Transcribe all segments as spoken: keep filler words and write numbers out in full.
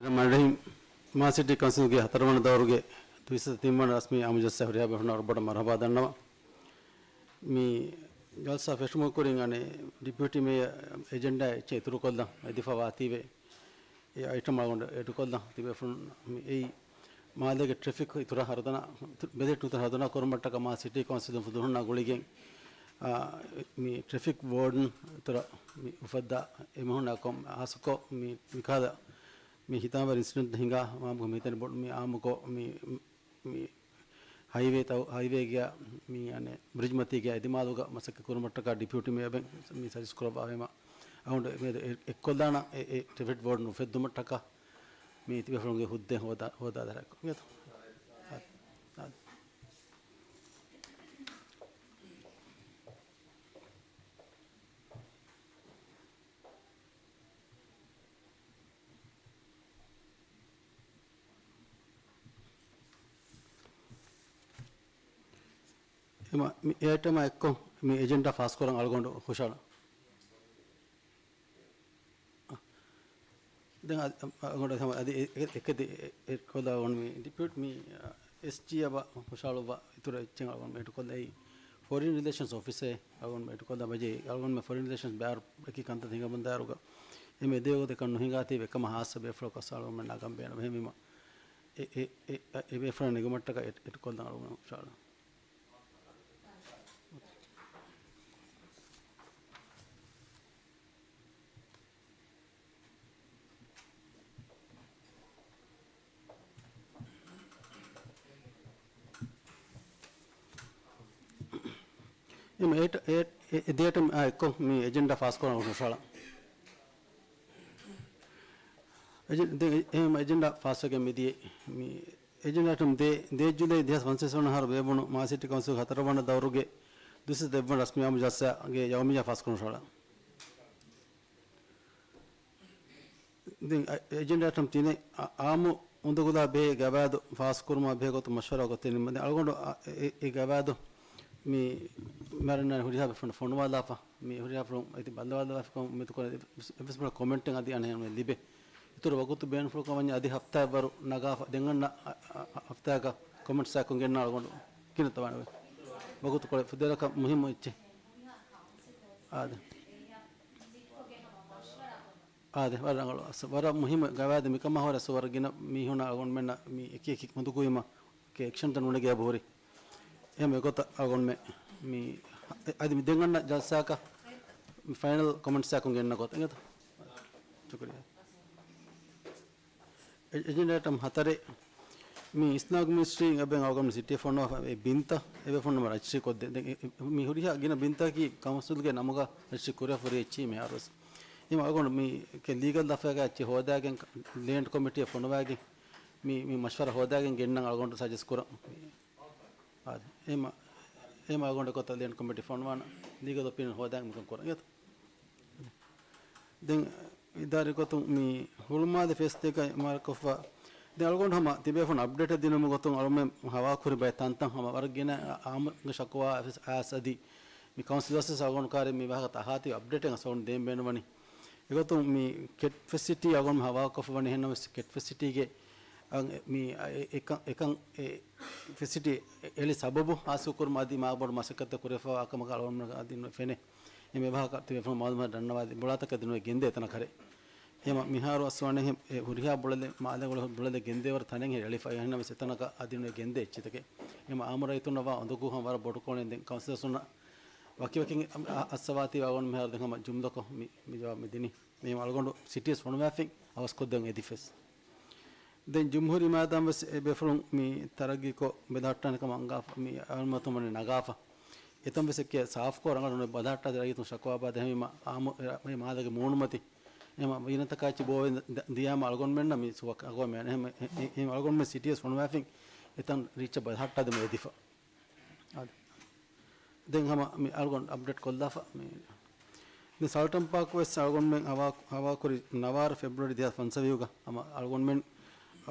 ރަޙްމާން ރަޙީމް. މާ ސިޓީ ކައުންސިލްގެ ހަތަރުވަނަ ދައުރުގެ ދުވިސައްތަ ތިންވަނަ ރަސްމީ އާއްމު ޖަލްސާ ހުރިހާ ބޭފުޅުންނަށް ވަރަށް ބޮޑަށް މަރުޙަބާ ދަންނަވަން. މި ޖަލްސާ ފެށުމުގެ ކުރިން އަނެއް ޑެޕިއުޓީ މޭޔަރ އެޖެންޑާ އެއްޗެއް އިތުރުކޮށްލަން އެދިފަ ވާތީވެ. އެ އައިޓަމް އަޅުގަނޑު އެޑުކޮށްލަން ތިބޭފުޅުން މި އެއީ މާލޭގެ ޓްރެފިކް އިތުރަށް ހަރުދަނާ، ބެލެޓް އިތުރަށް ހަރުދަނާ ކުރުމަށްޓަކާ މާ ސިޓީ ކައުންސިލުން ފުދުހުންނާ ގުޅިގެން، އާ، މި ޓްރެފިކް ވޯޑަން އިތުރަށް މި އުފައްދާ އެމީހުންނާ ކޮން ހާއްސަކޮށް މި މިކަހަލަ މި ހިތާމަވެރި އިންސިޑެންޓް ހިނގާ މާބަހު މިތަން ބޮޑު މި އާއްމުކޮށް މި، މި ހައިވޭ ތައު-، ހައިވޭގެ މި އަނެއް ބްރިޖް މަތީގެ އެދިމާލުގަ މަސައްކަތް ކުރުމަށްޓަކާ ޑެޕިއުޓީ މޭޔަރ ބެން މި ސަޖެސްޓް ކުރައްވާފައިމަ އަޅުގަނޑު މިއަދު އެ-، އެއްކޮށްލާނަން އެ، އެ ޓްރެފިކް ވޯޑަން އުފެއްދުމަށްޓަކާ މި ތިބޭފުޅުންގެ ހުއްދަ ހޯދާ، ހޯދާ ދަރަކު. އާ، އާ. އެމަ-، މި އެއަށްޓަމާ އެއްކޮށް މި އެޖެންޑާ ފާސްކުރަން އަޅުގަނޑު ހުށަހަޅަން. ދެން އަ-، އަ-، އަޅުގަނޑު ހަމަ އަދި އެ-، އެ-، އެކަދި އެ-، އެއްކޮށްލާ އަޅުގަނޑު މި ޑެޕިއުޓީ މި، އަ، އެސްޖީ އަށް ހުށަހަޅުއްވާ އިތުރަށް އެއްޗެއް އަޅުގަނޑު އެޑުކޮށްލައި، ފޮރިން ރިލޭޝަންސް އޮފިސޭ އަޅުގަނޑު އެޑުކޮށްލާ ބަޖެ އަޅުގަނޑު މި ފޮރިން ރިލޭޝަންސް ބޭރު އެކި ކަންތައް ހިނގަމުން ދާއިރުގަ އެމެ ދޭގޮތެއް ކަން ނުހިނގާތީ އެކަމަށް ހާއްސަ ބޭފުޅަކަށް އަޅުގަނޑު ނަގަން ބޭނުން. އެހެންވީމަ އެ، އެ، އެ، އެ ބޭފުޅާ ނެގުމަށްޓަކާ އެ-، އެޑުކޮށްލަން އަޅުގަނޑު ހުށަހަޅަން. އެމަ އޭޓަ-، އޭ-، އެ-، އެ ދޭޓަ އާ އެއްކޮށް މި އެޖެންޑާ ފާސްކުރަން ހުށަހަޅަން. އެޖެ-، ދެ-، އެ-، އެހެން އެޖެންޑާ ފާސްވެގެން މިދިޔަ މި އެޖެންޑާ އައިޓަމް ދޭ، ދޭ ޖުލައި ދެހާސް ފަންސަވީސް ވަނަ އަހަރު ބޭއްވުނު މާ ސިޓީ ކައުންސިލް ހަތަރުވަނަ ދައުރުގެ ދުވިސައްތަ ދެއްވަނަ ރަސްމީ އާއްމު ޖަލްސާގެ ޔައުމިއްޔާ ފާސްކުރުން ހުށަހަޅަން. ދެން އަ-، އެޖެންޑާ އައިޓަމް ތިނެއް އާ-، އާއްމު އުނދަގުލާ ބެހޭ ގަވާއިދު ފާސްކުރުމާ ބެހޭ ގޮތުން މަޝްވަރާ ގޮތެއް ނިންމަން. ދެން އަޅުގަނޑު އަ-، އެ-، އެ-، އެ ގަވާއިދު މި މަރަންނާނެ ހުރިހާ ބޭފުޅުން ފޮނުވާލާފަ، މި ހުރިހާ ފުޅުން އެތި ބައްލަވާލާފަ ކޮ-، މިތުކުރ އެ-، އެ-، އެއްވެސް ބޮޑަށް ކޮމެންޓެއް އަދި އަނެއް ލިބޭ. އިތުރު ވަގުތު ބޭނުންފުޅުކޮށް ވަންޏާ އަދި ހަފްތާއެއްވަރު ނަގާފަ ދެން އަންނަ އަ-، އަ-، އަ-، ހަފްތާއަކަށް ކޮމެންޓްސް އައިކޮން ގެންނަ އަޅުގަނޑު ގިނަ ތަވާނެ ވަގުތުކޮޅެއް ފުދޭލަކަށް މުހިއްމު އެއްޗެއް. އާދެ. އާދެ، ވަރަށް ރަނގަޅު. އަސް، ވަރަށް މުހިއްމު ގަވާއިދު މިކަމާ ހުރެ އަސް ވަރަށް ގިނަ މީހުންނާ އަޅުގަނޑުމެންނަށް މި އެކި އެކި އުނދަގޫވީމަ އެކި އެކްޝަންތައް ނުނެގޭ އެބަހުރި. އެހެން އެގޮތަށް އަޅުގަނޑުމެން މި އަދި މި ދެން އަންނަ ޖަލްސާއަކަށް މި ފައިނަލް ކޮމެންޓްސް އައިކޮން ގެންނަ ގޮތަށް އިނގޭތަ؟ ޝުކުރިއްޔާ. އެ-، އެޖެންޑާ އައިޓަމް ހަތަރެއް، މި އިސްނާގު މިނިސްޓްރީ އެބަ އަޅުގަނޑު ސިޓީ ފޮނުވާފަ އެ ބިންތައް އެބަ ފޮނުވުމަށް ރަޖިސްޓްރީ ކޮށްދޭ. ދެން އެ-، އެ-، މި ހުރިހާ ގިނަ ބިންތަކީ ކައުންސިލްގެ ނަމުގަ ރަޖިސްޓްރީ ކުރެވިފަ ހުރި އެއްޗެއް މިހާރުވެސް. އެހެން އަޅުގަނޑު މި ކެ-، ލީގަލް ދަފާގަ އެއްޗެއް ހޯދާގެން ކަ-، ލޭންޑް ކޮމިޓީއަށް ފޮނުވާގެން މި، މި މަޝްވަރާ ހޯދާގެން ގެންނަން އަޅުގަނޑު ސަޖެސްޓް ކުރަން. އާދެ. އެހެން، އެހެން އަޅުގަނޑު އެގޮތަށް ލޭންޑް ކޮމިޓީ ފޮނުވާނަން ލީގަލް އޮޕީނިއަން ހޯދާގެން މިކަން ކުރަން. އިނގޭތަ؟ ދެން އިދާރީ ގޮތުން މި ހުޅުމާލެ ފޭސް ދޭއްގަ އިމާރާތްކޮށްފަ، ދެން އަޅުގަނޑު ހަމަ ތިބޭފުޅުން އަޕްޑޭޓެއް ދިނުމުގެ ގޮތުން އަޅުމެން ހަވާލުކުރި ބައެއް ތަންތަން ހަމަ ވަރަށް ގިނަ އާއްމުގެ ޝަކުވާ އައިސް އަދި މި ކައުންސިލަރސް ވެސް އަޅުގަނޑު ކާރި މި ވާހަކަ އަހާތީ އަޕްޑޭޓެއް އަސް އަޅުގަނޑު ދޭން ބޭނުންވަނީ. އެގޮތުން މި ކެޓް ފެސިލިޓީ އަޅުގަނޑު ހަވާލުކޮށްފަ ވަނީ އެހެންނަމަވެސް ކެޓް ފެސިލިޓީގެ އަން މި އެ-، އެކަން، އެކަން އެ ފެސިލިޓީ އެޅި ސަބަބު ހާސިލް ކުރުމަށް އަދި މާ ބޮޑު މަސައްކަތެއް ކުރެފަ ކަމަކަށް އަޅުގަނޑު އަދި ނުފެނޭ. އެ މި ވާހަކަ ތިބޭފުޅުން މައުލޫމާތު ދަންނަވާ އަދި ބޮޅާތަކެއް ދިނުމަށް ގެންދޭ އެތަނަށް ކަރެ. އެހެން މިހާރު އަސްވާނެ ހެ-، އެ ހުރިހާ ބޮޅެލެއް މާލޭގަ ބޮޅެލެއް ގެންދޭވަރު ތަނެއް ހެ އެޅިފަ އެހެންނަމަވެސް އެތަނަކަށް އަދި ނުވެ ގެންދޭ އެއްޗިތަކެއް. އެހެން އާއްމު ރައްޔިތުންނަށް ވާ އުނދަގޫ ހަމަ ވަރަށް ބޮޑު ކޯނެ ދެން ކައުންސިލަރސުންނަށް ވަކިވަކިން އަ-، އަ-، އައްސަވާތީ އަޅުގަނޑު މިހާރު ދެން ހަމަ ޖުމްލަކޮށް މި، މި ޖަވާބު މި ދިނީ. މި އަޅުގަނޑު ސިޓީއަށް ފޮނުވާފިން އަވަސްކޮށްދޭން އެދިފަ ވެސް. ދެން ޖުމްހޫރީ މައިދާން ވެސް އެ ބޭފުޅުން މި ތަރައްގީކޮށް ބެލެހައްޓާނެ ކަމަށް އަންގާފަ މި އަޅުމަތުން ވަނީ ނަގާފަ. އެތަން ވެސް އެކޭ ސާފްކޮށް ރަނގަޅު ނުވެ ބަލަހައްޓާ ދެ ރައްޔިތުން ޝަކުވާ ބާ ދެހެމީމަ އާއްމު އެ މާލޭގެ މޫނުމަތި އެމަ ވީނަތަކާ އެއްޗި ބޯވެ ދިޔާމަ އަޅުގަނޑުމެންނަށް މި ސުވަކަ އަގުވަމޭނެ. އެހެމަ އެ-، އެ-، އެ-، އަޅުގަނޑުމެން ސިޓީއަސް ފޮނުވާފިން އެތަން ރީއްޗަށް ބަލަހައްޓާ ދެމު އެދިފަ. އާދެ. ދެން ހަމަ މި އަޅުގަނޑު އަޕްޑޭޓް ކޮށްލާފަ މި ދެން ސަލްޓަން ޕާކް ވެސް އަޅުގަނޑުމެން ހަވާ-، ހަވާކުރި ނަވާރަ ފެބްރުއަރީ ދެހާސް ފަންސަވީހުގަ ހަމަ އަޅުގަނޑުމެން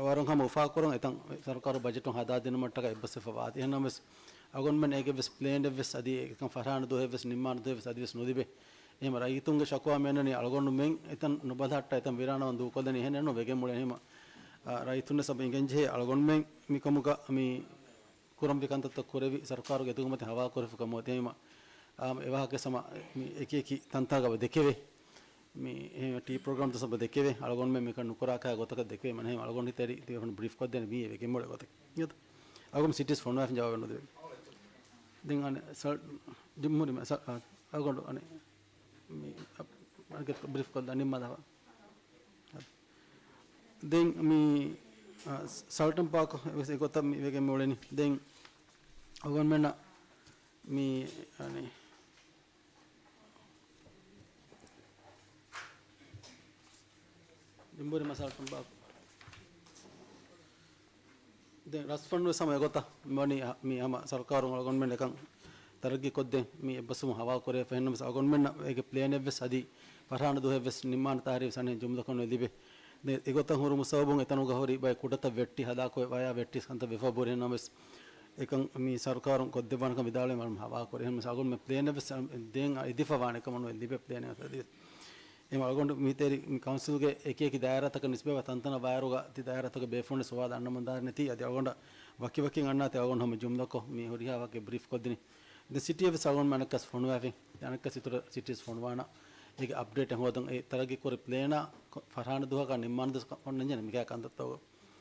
ވަރަށް ހަމަ އުފާކުރަން އެތަން ސަރުކާރު ބަޖެޓުން ހަދާދިނުމަށްޓަކައި އެއްބަސްވެފަ ވާތީ. އެހެންނަމަވެސް އަޅުގަނޑުމެން އޭގެ ވެސް ޕްލޭނެއް ވެސް އަދި އެކަން ފަށާނެ ދުވަހެއް ވެސް ނިންމާނެ ދުވަހެއް ވެސް އަދި ވެސް ނުލިބޭ. އެހެމަ ރައްޔިތުންގެ ޝަކުވާ މޭނަނީ އަޅުގަނޑުމެން އެތަން ނުބަލަހައްޓާ އެތަން ވީރާނަވަން ދޫކޮށްލަނީ އެހެނެއް ނޫން ވެގެން މުޅި އެހެމަ އާ، ރައްޔިތުންނަށް ސަބަ އިނގެންޖެހޭ އަޅުގަނޑުމެން މިކަމުގަ މި ކުރަންވީ ކަންތައްތައް ކުރެވި ސަރުކާރުގެ އެދުގަމަތި ހަވާލުކުރެފަ ކަމު އޮތީމަ، އާ، އެވާހަކަ ސަމަ މި އެކި އެކި ތަންތާގަ ދެކެވޭ. މި އެހެން ޓީ ޕްރޮގްރާމްތައް ސަބަ ދެކެވޭ. އަޅުގަނޑުމެން މިކަން ނުކުރާކަށް ގޮތަކަށް ދެކެވޭ. މަން އެހެން އަޅުގަނޑު ހިތަށް އެރި ތިބޭފުން ބްރީފް ކޮށްދޭނެ މީ ވެގެން މޮޅެ ގޮތަކަށް. އަޅުގަނޑު ސިޓީސް ފޮނުވާފިން ޖަވާބެއް ނުދެވޭ. ދެން އަނެއް ސަ-، ޖުމްހޫރީ މަ-، ސަ-، އަ-، އަޅުގަނޑު އަނެއް މި އަ-، ބްރީފް ކޮށްދާ ނިންމާލަވާ. ދެން މި، އަ، ސަލްޓަން ޕާކު ވެސް އެގޮތަށް މި ވެގެން މި އުޅެނީ. ދެން އަޅުގަނޑުމެންނަށް މި، އަނެއް، ޖުމްހޫރީ މަ ސަލްޓަން ޕާކު. ދެން ރަސް ފަންޑު ވެސް ހަމަ އެގޮތަށް މިވަނީ މި ހަމަ ސަރުކާރުން އަޅުގަނޑުމެން އެކަން ތަރައްގީ ކޮށްދޭން މި އެއްބަސްވުމަށް ހަވާލު ކުރެވިފަ. އެހެންނަމަވެސް އަޅުގަނޑުމެންނަށް އޭގެ ޕްލޭނެއް ވެސް އަދި ފަރާނަ ދުވަހެއް ވެސް ނިންމާނެ ތާރީޚް ވެސް އަނެއް ޖުމްލަކޮށް ނުލިބޭ. ދެން އެގޮތަށް ހުރުމު ސަބަބުން އެތަނުގަ ހުރި ބައެއް ކުޑަތައް ވެއްޓި ހަލާކުވެ ވަޔާ ވެއްޓި ކަންތައް ވެފަ ބުރި. އެހެންނަމަވެސް އެކަން މި ސަރުކާރުން ކޮށްދެއްވާނެކަން ވިދާޅުވީމަ ހަވާލު ކުރޭ. އެހެންނަމަވެސް އަޅުގަނޑުމެން ޕްލޭނެއް ވެސް ދޭން އެދިފަ ވާނެ ކަމަށް ނުވެ ލިބޭ ޕްލޭނެއް އަދި އެހެން އަޅުގަނޑު މިތެރި މި ކައުންސިލްގެ އެކި އެކި ދާއިރާތަކަށް ނިސްބަތްވާ ތަންތަނަށް ވާއިރުގަ ތި ދާއިރާތަކުގެ ބޭފުޅުން ސުވާލު އަންނަމުން ދާނެތީ އަދި އަޅުގަނޑަށް ވަކިވަކިން އަންނާތީ އަޅުގަނޑު ހަމަ ޖުމްލަކޮށް މި ހުރިހާ ވަކި ބްރީފް ކޮށްދިނީ. ދެން ސިޓީއަށް ވެސް އަޅުގަނޑު އަނެއްކާސް ފޮނުވާފިން. އަނެއްކާސް އިތުރަށް ސިޓީސް ފޮނުވާނަ. އޭގެ އަޕްޑޭޓެއް ހޯދަން އެ ތަރައްގީ ކުރި ޕްލޭނާ ފަރާނަ ދުވަހަކާ ނިންމާނެ ދުވަސް ކޮންނަންޖެހޭ މިކާ ކަންތައްތައް.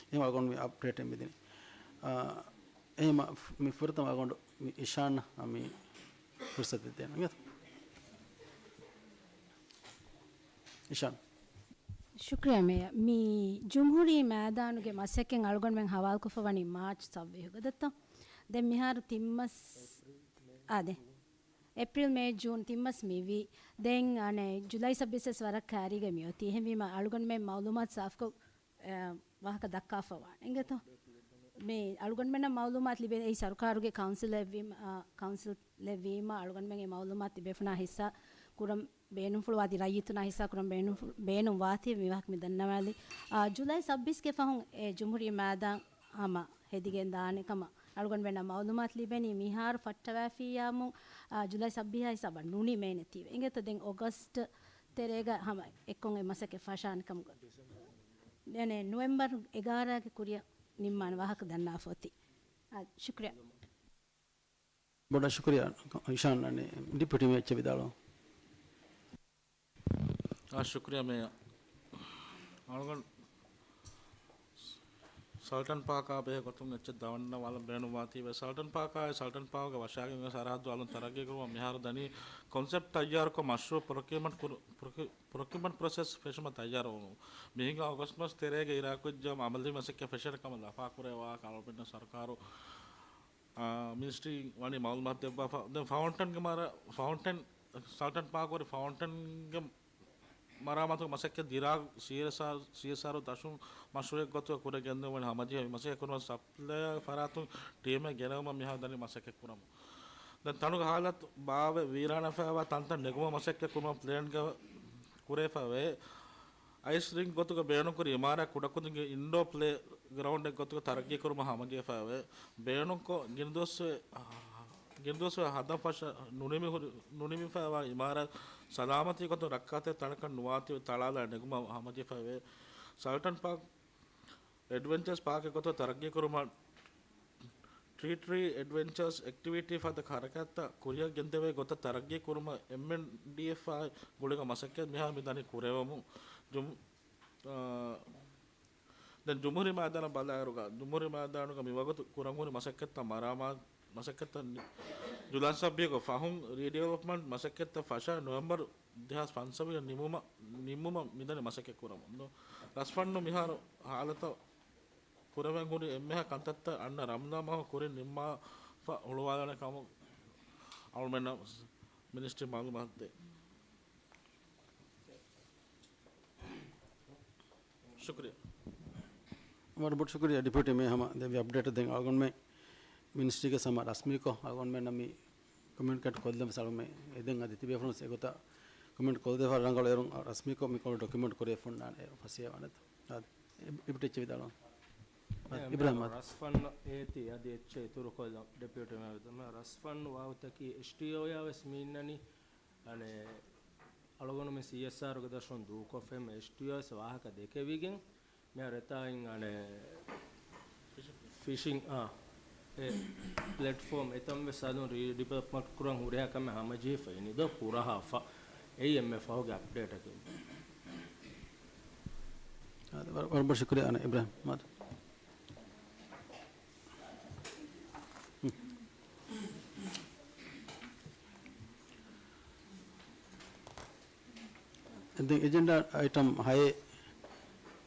އެހެން އަޅުގަނޑު މި އަޕްޑޭޓެއް މިދިނީ. އާ، އެހެން މި ފުރަތަމަ އަޅުގަނޑު މި އިޝާން މި ފުރުސަތެއް ދޭނަން. އިޝާން. ޝުކްރިޔާ މޭޔަރ. މި ޖުމްހޫރީ މައިދާނުގެ މަސައްކަތް އަޅުގަނޑުމެން ހަވާލުކޮށްފަ ވަނީ މާޗް ސައްބީސް ގޮތަށް. ދެން މިހާރު ތިން މަސް، އާދެ، އޭޕްރީލް، މޭ، ޖޫން ތިން މަސް މިވީ. ދެން އަނެއް ޖުލައި ސައްބީސް ވެސް ވަރަށް ކައިރީގަ މިއޮތީ. އެހެންވީމަ އަޅުގަނޑުމެން މައުލޫމާތު ސާފުކޮށް، އެ، ވާހަކަ ދައްކާފަ ވާނެ. އިނގޭތޯ؟ މި އަޅުގަނޑުމެންނަށް މައުލޫމާތު ލިބޭ އެއީ ސަރުކާރުގެ ކައުންސިލެއް ވީމަ، އާ، ކައުންސިލެއް ވީމަ އަޅުގަނޑުމެން އެ މައުލޫމާތު ތިބޭފުޅުންނާ ހިއްސާ ކުރަން ބޭނުންފުޅުވާތީ، ރައްޔިތުންނާ ހިއްސާ ކުރަން ބޭނުންފު-، ބޭނުންވާތީ މި ވާހަކަ މި ދަންނަވާލީ. އާ، ޖުލައި ސައްބީސްގެ ފަހުން އެ ޖުމްހޫރީ މައިދާން ހަމަ ހެދިގެން ދާނެ ކަމަށް އަޅުގަނޑުމެންނަށް މައުލޫމާތު ލިބެނީ މިހާރު ފައްޓަވައިފިއްޔާމު، އާ، ޖުލައި ސައްބީސް ހިސާބަށް ނުނިމޭނެތީވެ. އިނގޭތޯ ދެން އޮގަސްޓް ތެރޭގަ ހަމަ އެއްކޮށް އެ މަސައްކަތް ފަށާނެ ކަމުގަ. އަނެއް ނޮވެމްބަރު އެގާރަގެ ކުރިއަށް ނިންމާނެ ވާހަކަ ދަންނާފަ އޮތީ. އާ، ޝުކްރިޔާ. ބޮޑަށް ޝުކުރިޔާ އިޝާން. އަނެއް ޑެޕިއުޓީ މޭޔަރ އެއްޗެއް ވިދާޅުވަމުން. އާ، ޝުކްރިޔާ މޭޔަރ. އަޅުގަނޑު ސަލްޓަން ޕާކާ ބެހޭ ގޮތުން އެއްޗެއް ދަންނަވާލަން ބޭނުންވާތީވެ. ސަލްޓަން ޕާކާ، ސަލްޓަން ޕާކުގެ ވަށާގެން ސަރަހައްދު އަލުން ތަރައްގީ ކުރުމަށް މިހާރު ދަނީ ކޮންސެޕްޓް ތައްޔާރުކޮށް މަޝްރޫއު ޕްރޮކިއުމަންޓް ކުރު-، ޕްރޮކި-، ޕްރޮކިއުމަންޓް ޕްރޮސެސް ފެށުމަށް ތައްޔާރުވުން. މިހިނގާ އޮގަސްޓް މަސް ތެރޭގެ އިރާކުއްޖާ އަމަލީ މަސައްކަތް ފެށޭނެ ކަމަށް ލަފާކުރެވޭ ވާހަކަ އަޅުގަނޑު ސަރުކާރު، އާ، މިނިސްޓްރީ ވަނީ މައުލޫމާތު ދެއްވާފަ. ދެން ފައުންޓަންގެ މަރ-، ފައުންޓަން، ސަލްޓަން ޕާކު ހުރި ފައުންޓަންގެ މަރާމާތު މަސައްކަތް ދިރާގް ސީއެސްއާރް، ސީއެސްއާރް ދަށުން މަޝްރޫއެއް ގޮތުގަ ކުރިއަށް ގެންދެވުމަށް ހަމަޖެހި މަސައްކަތް ކުރުމަށް ސަޕްލަޔާ ފަރާތުން ޓީމެއް ގެނައުމަށް މިހާރު ދަނީ މަސައްކަތް ކުރަމުން. ދެން ތަނުގެ ހާލަތު ބާވެ ވީރާނާފައިވާ ތަންތަން ނެގުމަށް މަސައްކަތް ކުރުމަށް ޕްލޭންގަ ކުރެވިފައިވޭ. އައިސް ރިންގް ގޮތުގަ ބޭނުންކުރި އިމާރާތް ކުޑަކުދިންގެ އިންޑޯ ޕްލޭ ގްރައުންޑެއް ގޮތުގަ ތަރައްގީ ކުރުމަށް ހަމަޖެހިފައިވޭ. ބޭނުންކޮށް، ގިނަ ދުވަސްވެ، ގިނަ ދުވަސްވެ ހަދަން ފަށަ ނުނިމި ހުރި، ނުނިމިފައިވާ އިމާރާތް ސަލާމަތީ ގޮތުން ރައްކާތެރި ތަނަކަށް ނުވާތީވެ ތަޅާލާ ނެގުމަށް ހަމަޖެހިފައިވޭ. ސަލްޓަން ޕާކް އެޑްވެންޗާސް ޕާކެއް ގޮތުގަ ތަރައްގީ ކުރުމަށް ޓްރީ ޓްރީ އެޑްވެންޗާސް އެކްޓިވިޓީ ފަދަ ހަރަކާތްތައް ކުރިއަށް ގެންދެވޭ ގޮތަށް ތަރައްގީ ކުރުމަށް އެމްއެންޑީއެފްއާއި ގުޅިގެން މަސައްކަތް މިހާރު މި ދަނީ ކުރެވެމުން. ޖުމް-، އާ، ދެން ޖުމްހޫރީ މައިދާނަށް ބަލާއިރުގަ، ޖުމްހޫރީ މައިދާނުގަ މިވަގުތު ކުރަން ހުރި މަސައްކަތްތައް މަރާމާ-، މަސައްކަތްތައް ނި-، ޖުލައި ސައްބީސްގެ ފަހުން ރީޑިވެލޮޕްމަންޓް މަސައްކަތްތައް ފަށާ ނޮވެމްބަރު ދެހާސް ފަންސަވީހަށް ނިމުމަށް، ނިމުމަށް މިދަނީ މަސައްކަތް ކުރަމުން. ރަސްފަންޑު މިހާރު ހާލަތަށް ކުރެވެން ހުރި އެންމެހާ ކަންތައްތައް އަންނަ ރަމްޟާން މަހު ކުރިން ނިންމާފަ ހުޅުވާލާނެ ކަމަށް އަޅުމެންނަށް މިނިސްޓްރީ މައުލޫމާތު ދޭ. ޝުކުރިޔާ. ވަރަށް ބޮޑު ޝުކުރިޔާ ޑެޕިއުޓީ މޭޔަރ ހަމަ ދެއްވި އަޕްޑޭޓަށް. ދެން އަޅުގަނޑުމެން މިނިސްޓްރީގެ ހަމަ ރަސްމީކޮށް އަޅުގަނޑުމެންނަށް މި ކޮމިއުނިކޭޓް ކޮށްލަން ވެސް އަޅުގަނޑުމެން އެދެން އަދި ތިބޭފުޅުން އެގޮތަށް ކޮމެންޓް ކޮށްދެފަ ރަނގަޅު އޭރުން ރަސްމީކޮށް މިކޮޅު ޑޮކިއުމެންޓް ކުރެވިފަ އޮންނާނެ އޭރު ފަސޭހަވާނެތަ؟ އާދެ، އިބް-، އިބްޓެއްޗެއް ވިދާޅުވާ. އާދެ، އިބްރާހިމް އާދެ. ރަސްފަންޑް އޭތި އަދި އެއްޗެއް އިތުރުކޮށްލަން ޑެޕިއުޓީ މޭޔަރ. ރަސްފަންޑް ވާހުތަކީ އެސްޓީއޯއާ ވެސް މި އިންނަނީ. އަނެއް އަޅުގަނޑު މި ސީއެސްއާރުގެ ދަށުން ދޫކޮށްފަ އެސްޓީއޯ ވެސް ވާހަކަ ދެކެވިގެން މިހާރު އެތާއިން އަނެއް ފިޝިން، އާ، އެ ޕްލެޓްފޯމް އެތަން ވެސް އަލުން ރީޑިވެލޮޕްމަންޓް ކުރަން ހުރިހާ ކަމެއް ހަމަޖެހިފަ އިނީ ދޯ ކުރަހާފަ. އެއީ އެންމެ ފަހުގެ އަޕްޑޭޓަކީ. އާ، ވަރަށް، ވަރަށް ބޮޑަށް ޝުކުރިއްޔާ އަނެއް އިބްރާހިމް މާދު. ދެން އެޖެންޑާ އައިޓަމް ހައެއް،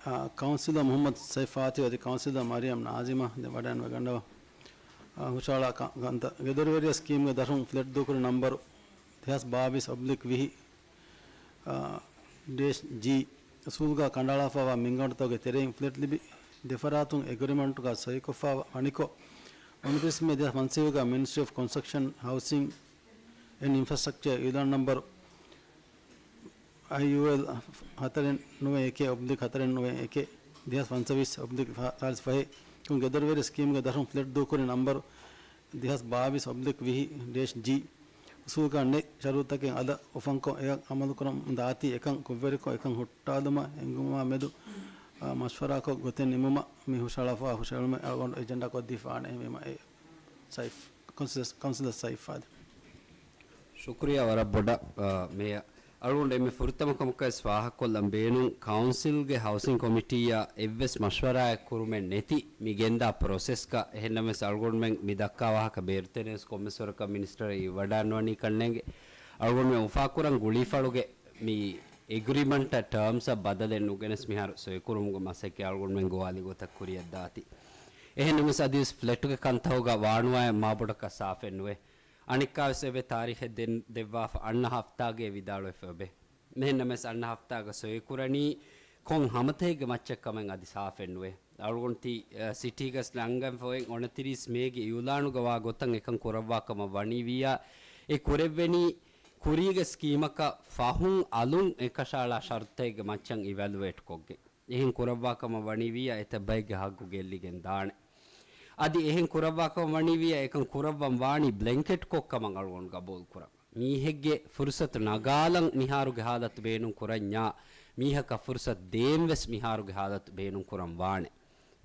އާ، ކައުންސިލަރ މުޙައްމަދު ސައިފް އާތިފް އަދި ކައުންސިލަރ މަރިޔަމް ނާޒިމާ ދެން ވަޑައިން ވެގަންނަވާ. އާ، ހުށަހަޅާ ކަ-، ކަންތައް. ގެދޮރުވެރިޔަސް ސްކީމްގެ ދަށުން ފްލެޓް ދޫކުރި ނަންބަރު ދެހާސް ބާވީސް އޮބްލިކް ވިހި، އާ، ޑޭޝް ޖީ އުސޫލުގަ ކަނޑައަޅާފައިވާ މިންގަނޑުތަކުގެ ތެރެއިން ފްލެޓް ލިބި، ދެފަރާތުން އެގްރިމަންޓުގަ ސޮއިކޮށްފަ ވަނިކޮށް، އޮނަތިރީސް މޭ ދެހާސް ފަންސަވީސްގަ މިނިސްޓްރީ އޮފް ކޮންސްޓްރަކްޝަން، ހައުސިން އެންޑް އިންފްރާސްޓްރަކްޗަރ އިޢުލާން ނަންބަރު އައިޔޫއެލް ހަތަރެއް ނުވަ އެކެއް އޮބްލިކް ހަތަރެއް ނުވަ އެކެއް، ދެހާސް ފަންސަވީސް އޮބްލިކް ސާޅީސް ފަހެއް، ގެދޮރުވެރި ސްކީމްގެ ދަށުން ފްލެޓް ދޫކުރި ނަންބަރު ދެހާސް ބާވީސް އޮބްލިކް ވިހި ޑޭޝް ޖީ އުސޫލުގަ ނެތް ޝަރުތުތަކެއް އަލަށް އުފަންކޮށް، އެއަށް އަމަލުކުރަމުން ދާތީ އެކަން ކުށްވެރިކޮށް، އެކަން ހުއްޓާލުމަށް އެނގުމާ މެދު، އާ، މަޝްވަރާކޮށް ގޮތެއް ނިމުމަށް މި ހުށަހަޅާފައިވާ ހުށަހެޅުމެއް އަޅުގަނޑު އެޖެންޑާކޮށްދީފަ ވާނެ. އެހެންވީމަ އެ ސައިފް، ކައުންސިލަރ، ކައުންސިލަރ ސައިފް އާދެ. ޝުކުރިއްޔާ ވަރަށް ބޮޑަށް، އާ، މޭޔަރ. އަޅުގަނޑު އެންމެ ފުރަތަމަ ކަމަކަށް ވެސް ފާހަގަކޮށްލަން ބޭނުން، ކައުންސިލްގެ ހައުސިން ކޮމިޓީއާ އެއްވެސް މަޝްވަރާއެއް ކުރުމެއް ނެތި މި ގެންދާ ޕްރޮސެސްގަ. އެހެންނަމަވެސް އަޅުގަނޑުމެން މި ދައްކާ ވާހަކަ ބޭރުތެރެއިން ވެސް ކޮންމެސް ވަރަކަށް މިނިސްޓަރަށް ވަޑައިންނަވަނީ ކަންނޭނގެ. އަޅުގަނޑުމެން އުފާކުރަން ގުޅީފަޅުގެ މި އެގްރިމަންޓަށް ޓާމްސްއަށް ބަދަލެއް ނުގެނެސް މިހާރު ސޮއިކުރުމުގެ މަސައްކަތް އަޅުގަނޑުމެން ގޮވާލި ގޮތަށް ކުރިއަށްދާތީ. އެހެންނަމަވެސް އަދިވެސް ފްލެޓުގެ ކަންތަހުގަ ވާނުވާއެއް މާބޮޑަކަށް ސާފެއް ނުވޭ. އަނެއްކާވެސް އެބެ ތާރީޚެއް ދެން ދެއްވާފަ އަންނަ ހަފްތާގައި ވިދާޅުވެފަ އެބެ. މިހެންނަމަވެސް އަންނަ ހަފްތާގަ ސޮއިކުރަނީ ކޮން ހަމަތަކެއްގެ މައްޗަށް ކަމެއް އަދި ސާފެއް ނުވޭ. އަޅުގަނޑު ތި، އަ، ސިޓީގަސް ނަންގަންފަ އޮތް އޮނަތިރީސް މޭގެ އިއުލާނުގަ ވާ ގޮތަށް އެކަން ކުރައްވާ ކަމަށް ވަނީވިއްޔާ، އެ ކުރެއްވެނީ ކުރީގެ ސްކީމަކަށް ފަހުން އަލުން އެކަށައަޅާ ޝަރުތައްގެ މައްޗަށް އިވެލުއޭޓް ކޮށްގެން. އެހެން ކުރައްވާ ކަމަށް ވަނީވިއްޔާ އެތައް ބައެއްގެ ހައްގު ގެއްލިގެން ދާނެ. އަދި އެހެން ކުރައްވާ ކަމަށް ވަނީވިއްޔާ އެކަން ކުރައްވަން ވާނީ ބްލެންކެޓް ކޮށް ކަމަށް އަޅުގަނޑު ގަބޫލު ކުރަން. މީހެއްގެ ފުރުސަތު ނަގާލަން މިހާރުގެ ހާލަތު ބޭނުން ކުރަންޏާ، މީހަކަށް ފުރުސަތު ދޭން ވެސް މިހާރުގެ ހާލަތު ބޭނުން ކުރަން ވާނެ.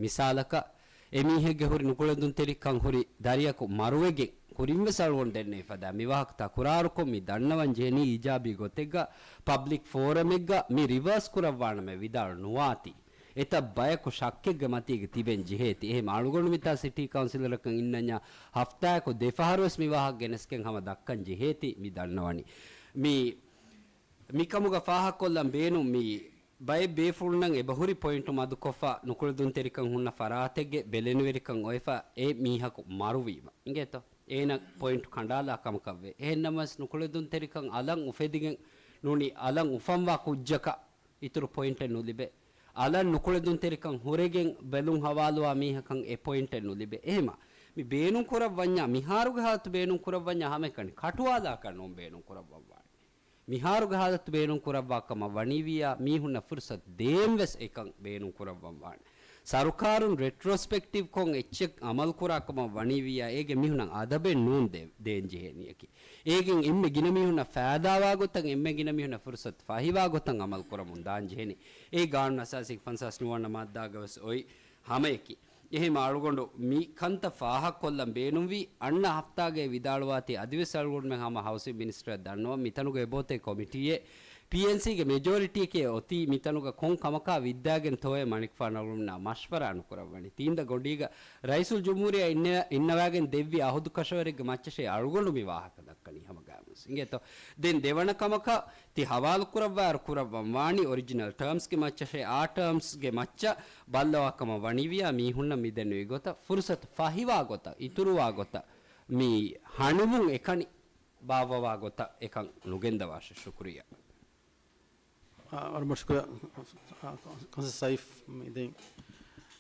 މިސާލަކަށް، އެމީހެއްގެ ހުރި ނުކުޅެދުންތެރިކަން ހުރި ދަރިއަކު މަރުވެގެން ކުރިން ވެސް އަޅުގަނޑު ދެންނެވި ފަދަ މި ވާހަކަ ތަކުރާރުކޮށް މި ދަންނަވަން ޖެހެނީ އީޖާބީ ގޮތެއްގަ ޕަބްލިކް ފޯރަމެއްގަ މި ރިވާސް ކުރައްވާނަމޭ ވިދާޅު ނުވާތީ. އެތައް ބަޔަކު ޝައްކެއްގެ މަތީގަ ތިބެން ޖެހޭތީ. އެހެން އަޅުގަނޑު މިތާ ސިޓީ ކައުންސިލަރަކަށް އިންނަންޏާ ހަފްތާއަކު ދެފަހަރު ވެސް މި ވާހަކަ ގެނެސްގެން ހަމަ ދައްކަން ޖެހޭތީ މި ދަންނަވަނީ. މި، މިކަމުގަ ފާހަގަކޮށްލަން ބޭނުން މި ބައެއް ބޭފުޅުންނަށް އެބަހުރި ޕޮއިންޓު މަދުކޮށްފަ ނުކުޅެދުންތެރިކަން ހުންނަ ފަރާތެއްގެ ބެލެނިވެރިކަން އޮތްފަ އެ މީހަކު މަރުވީމަ. އިނގޭތޯ؟ އޭނަ ޕޮއިންޓު ކަނޑާލާ ކަމަކަށްވޭ. އެހެންނަމަވެސް ނުކުޅެދުންތެރިކަން އަލަށް އުފެދިގެން ނޫނީ އަލަށް އުފަންވާ ކުއްޖަކަށް އިތުރު ޕޮއިންޓެއް ނުލިބޭ. އަލަށް ނުކުޅެދުންތެރިކަން ހުރެގެން ބެލުން ހަވާލުވާ މީހަކަށް އެ ޕޮއިންޓެއް ނުލިބޭ. އެހެމަ މި ބޭނުން ކުރައްވަންޏާ، މިހާރުގެ ހާލަތު ބޭނުން ކުރައްވަންޏާ ހަމައެކަނި ކަޓުވާލާކަށް ނޫން ބޭނުން ކުރައްވަން ވާނެ. މިހާރުގެ ހާލަތު ބޭނުން ކުރައްވާ ކަމަށް ވަނީވިއްޔާ، މީހުންނަށް ފުރުސަތު ދޭން ވެސް އެކަން ބޭނުން ކުރައްވަން ވާނެ. ސަރުކާރުން ރެޓްރޮސްޕެކްޓިވް ކޮށް އެއްޗެއް އަމަލު ކުރާ ކަމަށް ވަނީވިއްޔާ، އޭގެ މީހުނަށް އަދަބެއް ނޫން ދޭ-، ދޭން ޖެހޭނީއަކީ. އޭގެން އެންމެ ގިނަ މީހުންނަށް ފައިދާވާ ގޮތަށް، އެންމެ ގިނަ މީހުންނަށް ފުރުސަތު ފަހިވާ ގޮތަށް އަމަލު ކުރަމުން ދާން ޖެހެނީ. އެއީ ގާނޫނު އަސާސީގެ ފަންސާސް ނުވަ ވަނަ މާއްދާގަ ވެސް އޮތް ހަމަޔަކީ. އެހެން އަޅުގަނޑު މި ކަންތައް ފާހަގަކޮށްލަން ބޭނުންވީ، އަންނަ ހަފްތާގައި ވިދާޅުވާތީ އަދިވެސް އަޅުގަނޑުމެން ހަމަ ހައުސިން މިނިސްޓަރަށް ދަންނަވަން. މިތަނުގަ އެބައޮތޭ ކޮމިޓީއެއް، ޕީއެންސީގެ މެޖޯރިޓީއެކޭ އޮތީ މިތަނުގަ ކޮން ކަމަކާ ވިއްދާގެންތޯއޭ މަނިކުފާނު އަޅުގަނޑުމެންނާ މަޝްވަރާ ނުކުރައްވަނީ. ތީންދަ ގޮނޑީގަ ރައީސުލްޖުމްހޫރިއްޔާ އިންނަ-، އިންނަވާގެން ދެއްވި އަހުދު ކަށަވަރެއްގެ މައްޗަށޭ އަޅުގަނޑު މި ވާހަކަ ދައްކަނީ ހަމަ ގާމުސް. އިނގޭތޯ؟ ދެން ދެވަނަ ކަމަކަށް ތި ހަވާލުކުރައްވާއިރު ކުރައްވަން ވާނީ އޮރިޖިނަލް ޓާމްސްގެ މައްޗަށޭ، އާ ޓާމްސްގެ މައްޗަށް ބައްލަވާ ކަމަށް ވަނީވިއްޔާ މީހުންނަށް މިދެންނެވި ގޮތަށް ފުރުސަތު ފަހިވާ ގޮތަށް، އިތުރުވާ ގޮތަށް މި ހަނިވުން އެކަނި ބާއްވަވާ ގޮތަށް އެކަން ނުގެންދަވާށެ. ޝުކުރިއްޔާ. އާ، ވަރަށް ބޮޑަށް ޝުކުރިއްޔާ، އާ، ކައުންސިލަރ ސައިފް. މި ދެން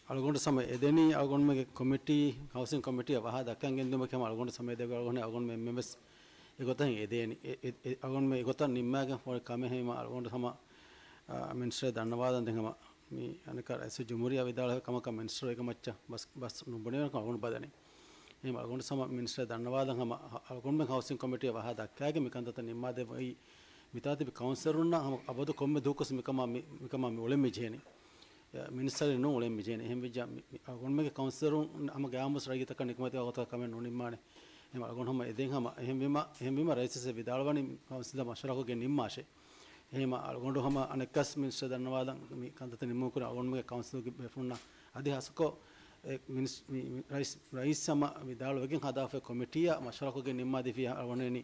އަޅުގަނޑު ސަމަ އެދެނީ އަޅުގަނޑުމެންގެ ކޮމިޓީ، ހައުސިން ކޮމިޓީއަށް ވަހާ ދައްކަން ގެންދިއުމަކީ ހަމަ އަޅުގަނޑު ސަމަ އެދެވި އަޅުގަނޑު، އަޅުގަނޑުމެން އެންމެންވެސް އެގޮތަށް އެދޭނީ. އެ، އެ، އެ، އަޅުގަނޑުމެން އެގޮތަށް ނިންމާގެން އޮތް ކަމެއް ހަމަ އަޅުގަނޑު ހަމަ، އާ، މިނިސްޓަރަށް ދަންނަވާލަން. ދެން ހަމަ މި އަނެއްކާ ރައީސުލްޖުމްހޫރިއްޔާ ވިދާޅުވި ކަމަކަށް މިނިސްޓަރު އޭގެ މައްޗަށް ބަސް، ބަސް ނުބުނެވޭކަން އަޅުގަނޑު ބަލަނީ. އެހެން އަޅުގަނޑު ހަމަ މިނިސްޓަރަށް ދަންނަވާލަން ހަމަ އަޅުގަނޑުމެން ހައުސިން ކޮމިޓީއަށް ވަހާ ދައްކާގެން މި ކަންތައްތައް ނިންމާދެއްވަން. އެއީ މިތާ ތިބި ކައުންސިލަރުންނަށް ހަމަ އަބަދު ކޮންމެ ދުވަހަކުވެސް މިކަމާ މި، މިކަމާ މި އުޅެން މި ޖެހެނީ. މިނިސްޓަރެއް ނޫން އުޅެން މިޖެހެނީ. އެހެން ވެއްޖާ މި، މި އަޅުގަނޑުމެންގެ ކައުންސިލަރުން ހަމަ ގަޔާމުސް ރައްޔިތަކަށް ނިކުމެތި ވަގުތަކަށް ކަމެއް ނުނިންމާނެ. އެހެން އަޅުގަނޑު ހަމަ އެދެން ހަމަ އެހެންވީމަ، އެހެންވީމަ ރައީސް ވެސް ވިދާޅުވަނީ ކައުންސިލް މަޝްވަރާކޮށްގެން ނިންމާށޭ. އެހެންވީމަ އަޅުގަނޑު ހަމަ އަނެއްކާސް މިނިސްޓަރ ދަންނަވާލަން މި ކަންތައްތައް ނިންމުން ކުރި އަޅުގަނޑުމެންގެ ކައުންސިލްގެ ބޭފުޅުންނަށް އަދި ހާއްސަކޮށް އެ މިނިސް-، މި، މި ރައީސް، ރައީސް ހަމަ ވިދާޅުވެގެން ހަދާފައި ކޮމިޓީއަށް މަޝްވަރާކޮށްގެން ނިންމާދީފި އަޅުގަނޑު އެނީ،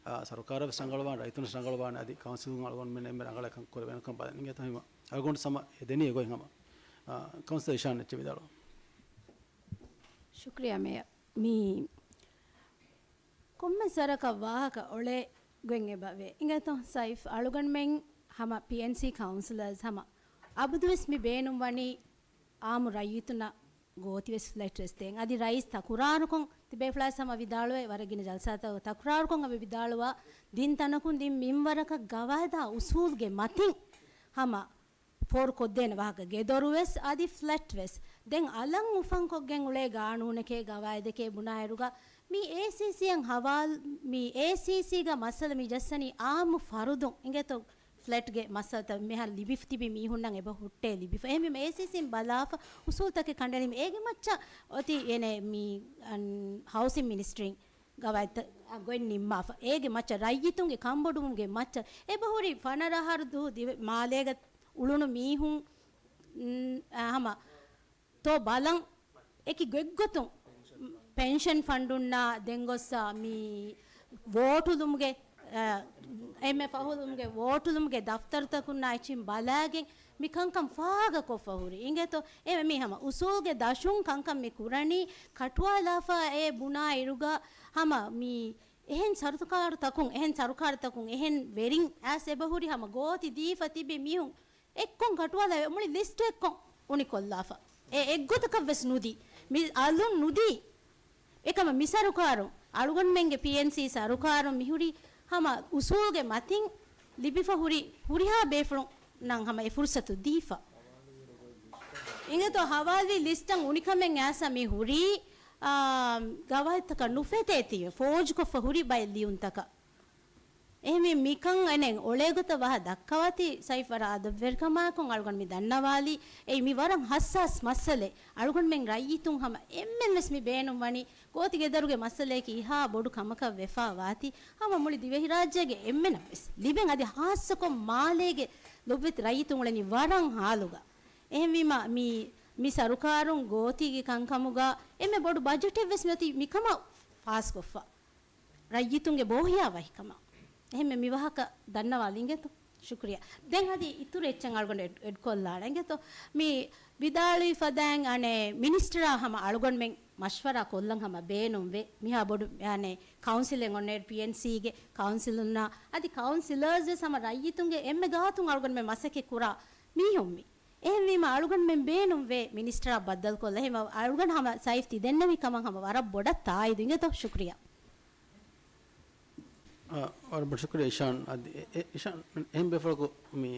އާ، ސަރުކާރަށް ވެސް ރަނގަޅުވާން، ރައްޔިތުން ވެސް ރަނގަޅުވާން އަދި ކައުންސިލުން އަޅުގަނޑުމެން އެންމެ ރަނގަޅަށް ކަން ކުރެވޭނެކަން ބަލަން. އިނގޭތޯ ހަމަ އަޅުގަނޑު ހަމަ އެދެނީ އެގޮތް ހަމަ. އާ، ކައުންސިލަރ އިޝާން އެއްޗެއް ވިދާޅުވާ. ޝުކްރިޔާ މޭޔަރ. މި ކޮންމެ ސަރަކަށް ވާހަކަ އޮޅޭ ގޮތް އެބަވޭ. އިނގޭތޯ ސައިފް އަޅުގަނޑުމެން ހަމަ ޕީއެންސީ ކައުންސިލަރސް ހަމަ އަބަދުވެސް މި ބޭނުންވަނީ އާއްމު ރައްޔިތުންނަށް ގޯތިވެސް ފްލެޓް ވެސް ދޭން. އަދި ރައީސް ތަކުރާރުކޮށް ތިބޭފުޅާސް ހަމަ ވިދާޅުވެ ވަރަށް ގިނަ ޖަލްސާތައް ތަކުރާރުކޮށް އަވެ ވިދާޅުވާ ދިން ތަނަކުން ދިން މިންވަރަކަށް ގަވާއިދާ އުސޫލްގެ މަތިން ހަމަ ފޯރުކޮށްދޭނެ ވާހަކަ ގެދޮރުވެސް އަދި ފްލެޓްވެސް. ދެން އަލަށް އުފަންކޮށްގެން އުޅޭ ގާނޫނެކޭ ގަވާއިދެކޭ ބުނާއިރުގަ މި އޭސީސީއަށް ހަވާލު، މި އޭސީސީގަ މައްސަލަ މި ޖައްސަނީ އާއްމު ފަރުދުން އިނގޭތޯ ފްލެޓްގެ މައްސަލަތައް މިހާރު ލިބިފަ ތިބި މީހުންނަށް އެބަ ހުއްޓޭ ލިބިފަ. އެހެންވީމަ އޭސީސީން ބަލާފަ އުސޫލްތަކެއް ކަނޑައެޅީމަ އޭގެ މައްޗަށް އޮތީ އޭނެ މި ހައުސިން މިނިސްޓްރީން ގަވާއިދުތައް ގޮތް ނިންމާފަ. އޭގެ މައްޗަށް ރައްޔިތުންގެ ކަންބޮޑުވުމުގެ މައްޗަށް އެބަހުރި ފަނަރަ އަހަރު ދުވަހު ދިވެ-، މާލޭގަ އުޅުނު މީހުން، އާ، ހަމަ ތޯ ބަލަން އެކި ގޮތްގޮތުން ޕެންޝަން ފަންޑުންނާ ދެން ގޮސް މި ވޯޓުލުމުގެ، އާ، އެންމެ ފަހުލުމުގެ ވޯޓުލުމުގެ ދަފްތަރުތަކުންނާ އެއްޗިން ބަލާގެން މި ކަންކަން ފާހަގަކޮށްފަ ހުރި. އިނގޭތޯ އެ މީ ހަމަ އުސޫލްގެ ދަށުން ކަންކަން މި ކުރަނީ ކަޓުވާލާފަ އޭ ބުނާ އިރުގަ ހަމަ މި އެހެން ސަރުކާރުތަކުން، އެހެން ސަރުކާރުތަކުން، އެހެން ވެރިން އައިސް އެބަހުރި ހަމަ ގޯތި ދީފަ ތިބި މީހުން އެއްކޮން ކަޓުވާލާ މުޅި ލިސްޓެއްކޮށް އުނިކޮށްލާފަ. އެ އެއްގޮތަކަށް ވެސް ނުދީ. މި އަލުން ނުދީ. އެކަމަ މި ސަރުކާރުން، އަޅުގަނޑުމެންގެ ޕީއެންސީ ސަރުކާރުން މިހުރީ ހަމަ އުސޫލްގެ މަތިން ލިބިފަ ހުރި ހުރިހާ ބޭފުޅުންނަށް ހަމަ އެ ފުރުސަތު ދީފަ. އިނގޭތޯ ހަވާލުވި ލިސްޓަށް އުނިކަމެއް އައިސް މި ހުރީ، އާ، ގަވާއިދުތަކަށް ނުފެތޭތީ ފޯޖުކޮށްފަ ހުރި ބައެއް ލިޔުންތަކަށް. އެހެންވީ މިކަން އެނެއް އޮޅޭގޮތަށް ވާހަ ދައްކަވާތީ ސައިފް ވަރަށް އަދަބުވެރިކަމާއެކު އަޅުގަނޑު މި ދަންނަވާލީ. އެއީ މި ވަރަށް ހައްސާސް މައްސަލައެއް. އަޅުގަނޑުމެން ރައްޔިތުން ހަމަ އެންމެން ވެސް މި ބޭނުން ވަނީ ގޯތި ގެދޮރުގެ މައްސަލަޔަކީ އެހާ ބޮޑު ކަމަކަށް ވެފާ ވާތީ ހަމަ މުޅި ދިވެހިރާއްޖޭގެ އެންމެނަށް ވެސް ލިބެން އަދި ހާއްސަކޮށް މާލޭގެ ލޮބުވެތި ރައްޔިތުން އުޅެނީ ވަރަށް ހާލުގަ. އެހެންވީމަ މި، މި ސަރުކާރުން ގޯތީގެ ކަންކަމުގަ އެންމެ ބޮޑު ބަޖެޓެއް ވެސް މިއޮތީ މިކަމަށް ފާސްކޮށްފަ. ރައްޔިތުންގެ ބޯހިޔާ ވަހިކަމަށް. އެހެންމެ މި ވާހަކަ ދަންނަވާލި އިނގޭތޯ؟ ޝުކްރިޔާ. ދެން އަދި އިތުރު އެއްޗެއް އަޅުގަނޑު އެޑް، އެޑްކޮށްލާނެ އިނގޭތޯ؟ މި ވިދާޅުވި ފަދައިން އަނެއް މިނިސްޓަރާ ހަމަ އަޅުގަނޑުމެން މަޝްވަރާ ކޮށްލަން ހަމަ ބޭނުންވޭ. މިހާ ބޮޑު އަނެއް ކައުންސިލެއް އޮންނަ ޕީއެންސީގެ ކައުންސިލުންނާ އަދި ކައުންސިލަރސް ވެސް ހަމަ ރައްޔިތުންގެ އެންމެ ގާތުން އަޅުގަނޑުމެން މަސައްކަތް ކުރާ މީހުން މި. އެހެންވީމަ އަޅުގަނޑުމެން ބޭނުންވޭ މިނިސްޓަރާ ބައްދަލުކޮށްލަ. އެހެންވީމަ އަޅުގަނޑު ހަމަ ސައިފް ތި ދެންނެވި ކަމަށް ހަމަ ވަރަށް ބޮޑަށް ތާއީދު އިނގޭތޯ؟ ޝުކްރިޔާ. އާ، ވަރަށް ބޮޑަށް ޝުކްރިޔާ އިޝާން. އަދި އެ، އެ، އިޝާން، އެހެން ބޭފުޅަކު މި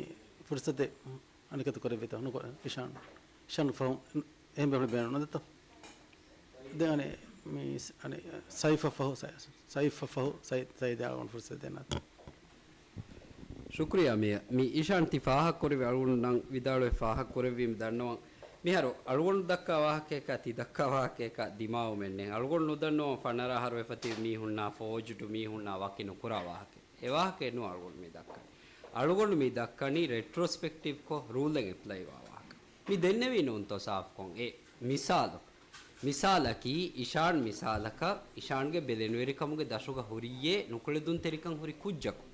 ފުރުސަތެއް އަނެކަތު ކުރެއްވިތަ؟ ނުކުރޭ. އިޝާން، އިޝާން ފަހު އެހެން ބޭފުޅެއް ބޭނުން ނުދެތޯ؟ ދެން އަނެއް މި ސް-، އަނެއް ސައިފަށް ފަހު، ސައި-، ސައިފަށް ފަހު ސައި-، ސައިދާ އަޅުގަނޑު ފުރުސަތެއް ދޭނަން. ޝުކްރިޔާ މޭޔަރ. މި އިޝާން ތި ފާހަގަކުރެއްވި އަޅުގަނޑު ނަން ވިދާޅުވެ ފާހަގަކުރެއްވީމަ ދަންނަވަން. މިހާރު އަޅުގަނޑު ދައްކާ ވާހަކައަކާ ތި ދައްކާ ވާހަކައަކާ ދިމާވުމެއް ނެތް. އަޅުގަނޑު ނުދަންނަވަން ފަނަރަ އަހަރު ވެފަ ތިބި މީހުންނާ ފޯޖުޑު މީހުންނާ ވަކި ނުކުރާ ވާހަކައެއް. އެ ވާހަކައެއް ނޫން އަޅުގަނޑު މި ދައްކަނީ. އަޅުގަނޑު މި ދައްކަނީ ރެޓްރޮސްޕެކްޓިވްކޮށް ރޫލެއް އެޕްލައިވާ ވާހަކަ. މި ދެންނެވީ ނޫންތޯ ސާފުކޮށް އެ މިސާލު. މިސާލަކީ، އިޝާން މިސާލަކަށް، އިޝާންގެ ބެލެނިވެރިކަމުގެ ދަށުގަ ހުރިއްޔޭ ނުކުޅެދުންތެރިކަން ހުރި ކުއްޖަކު.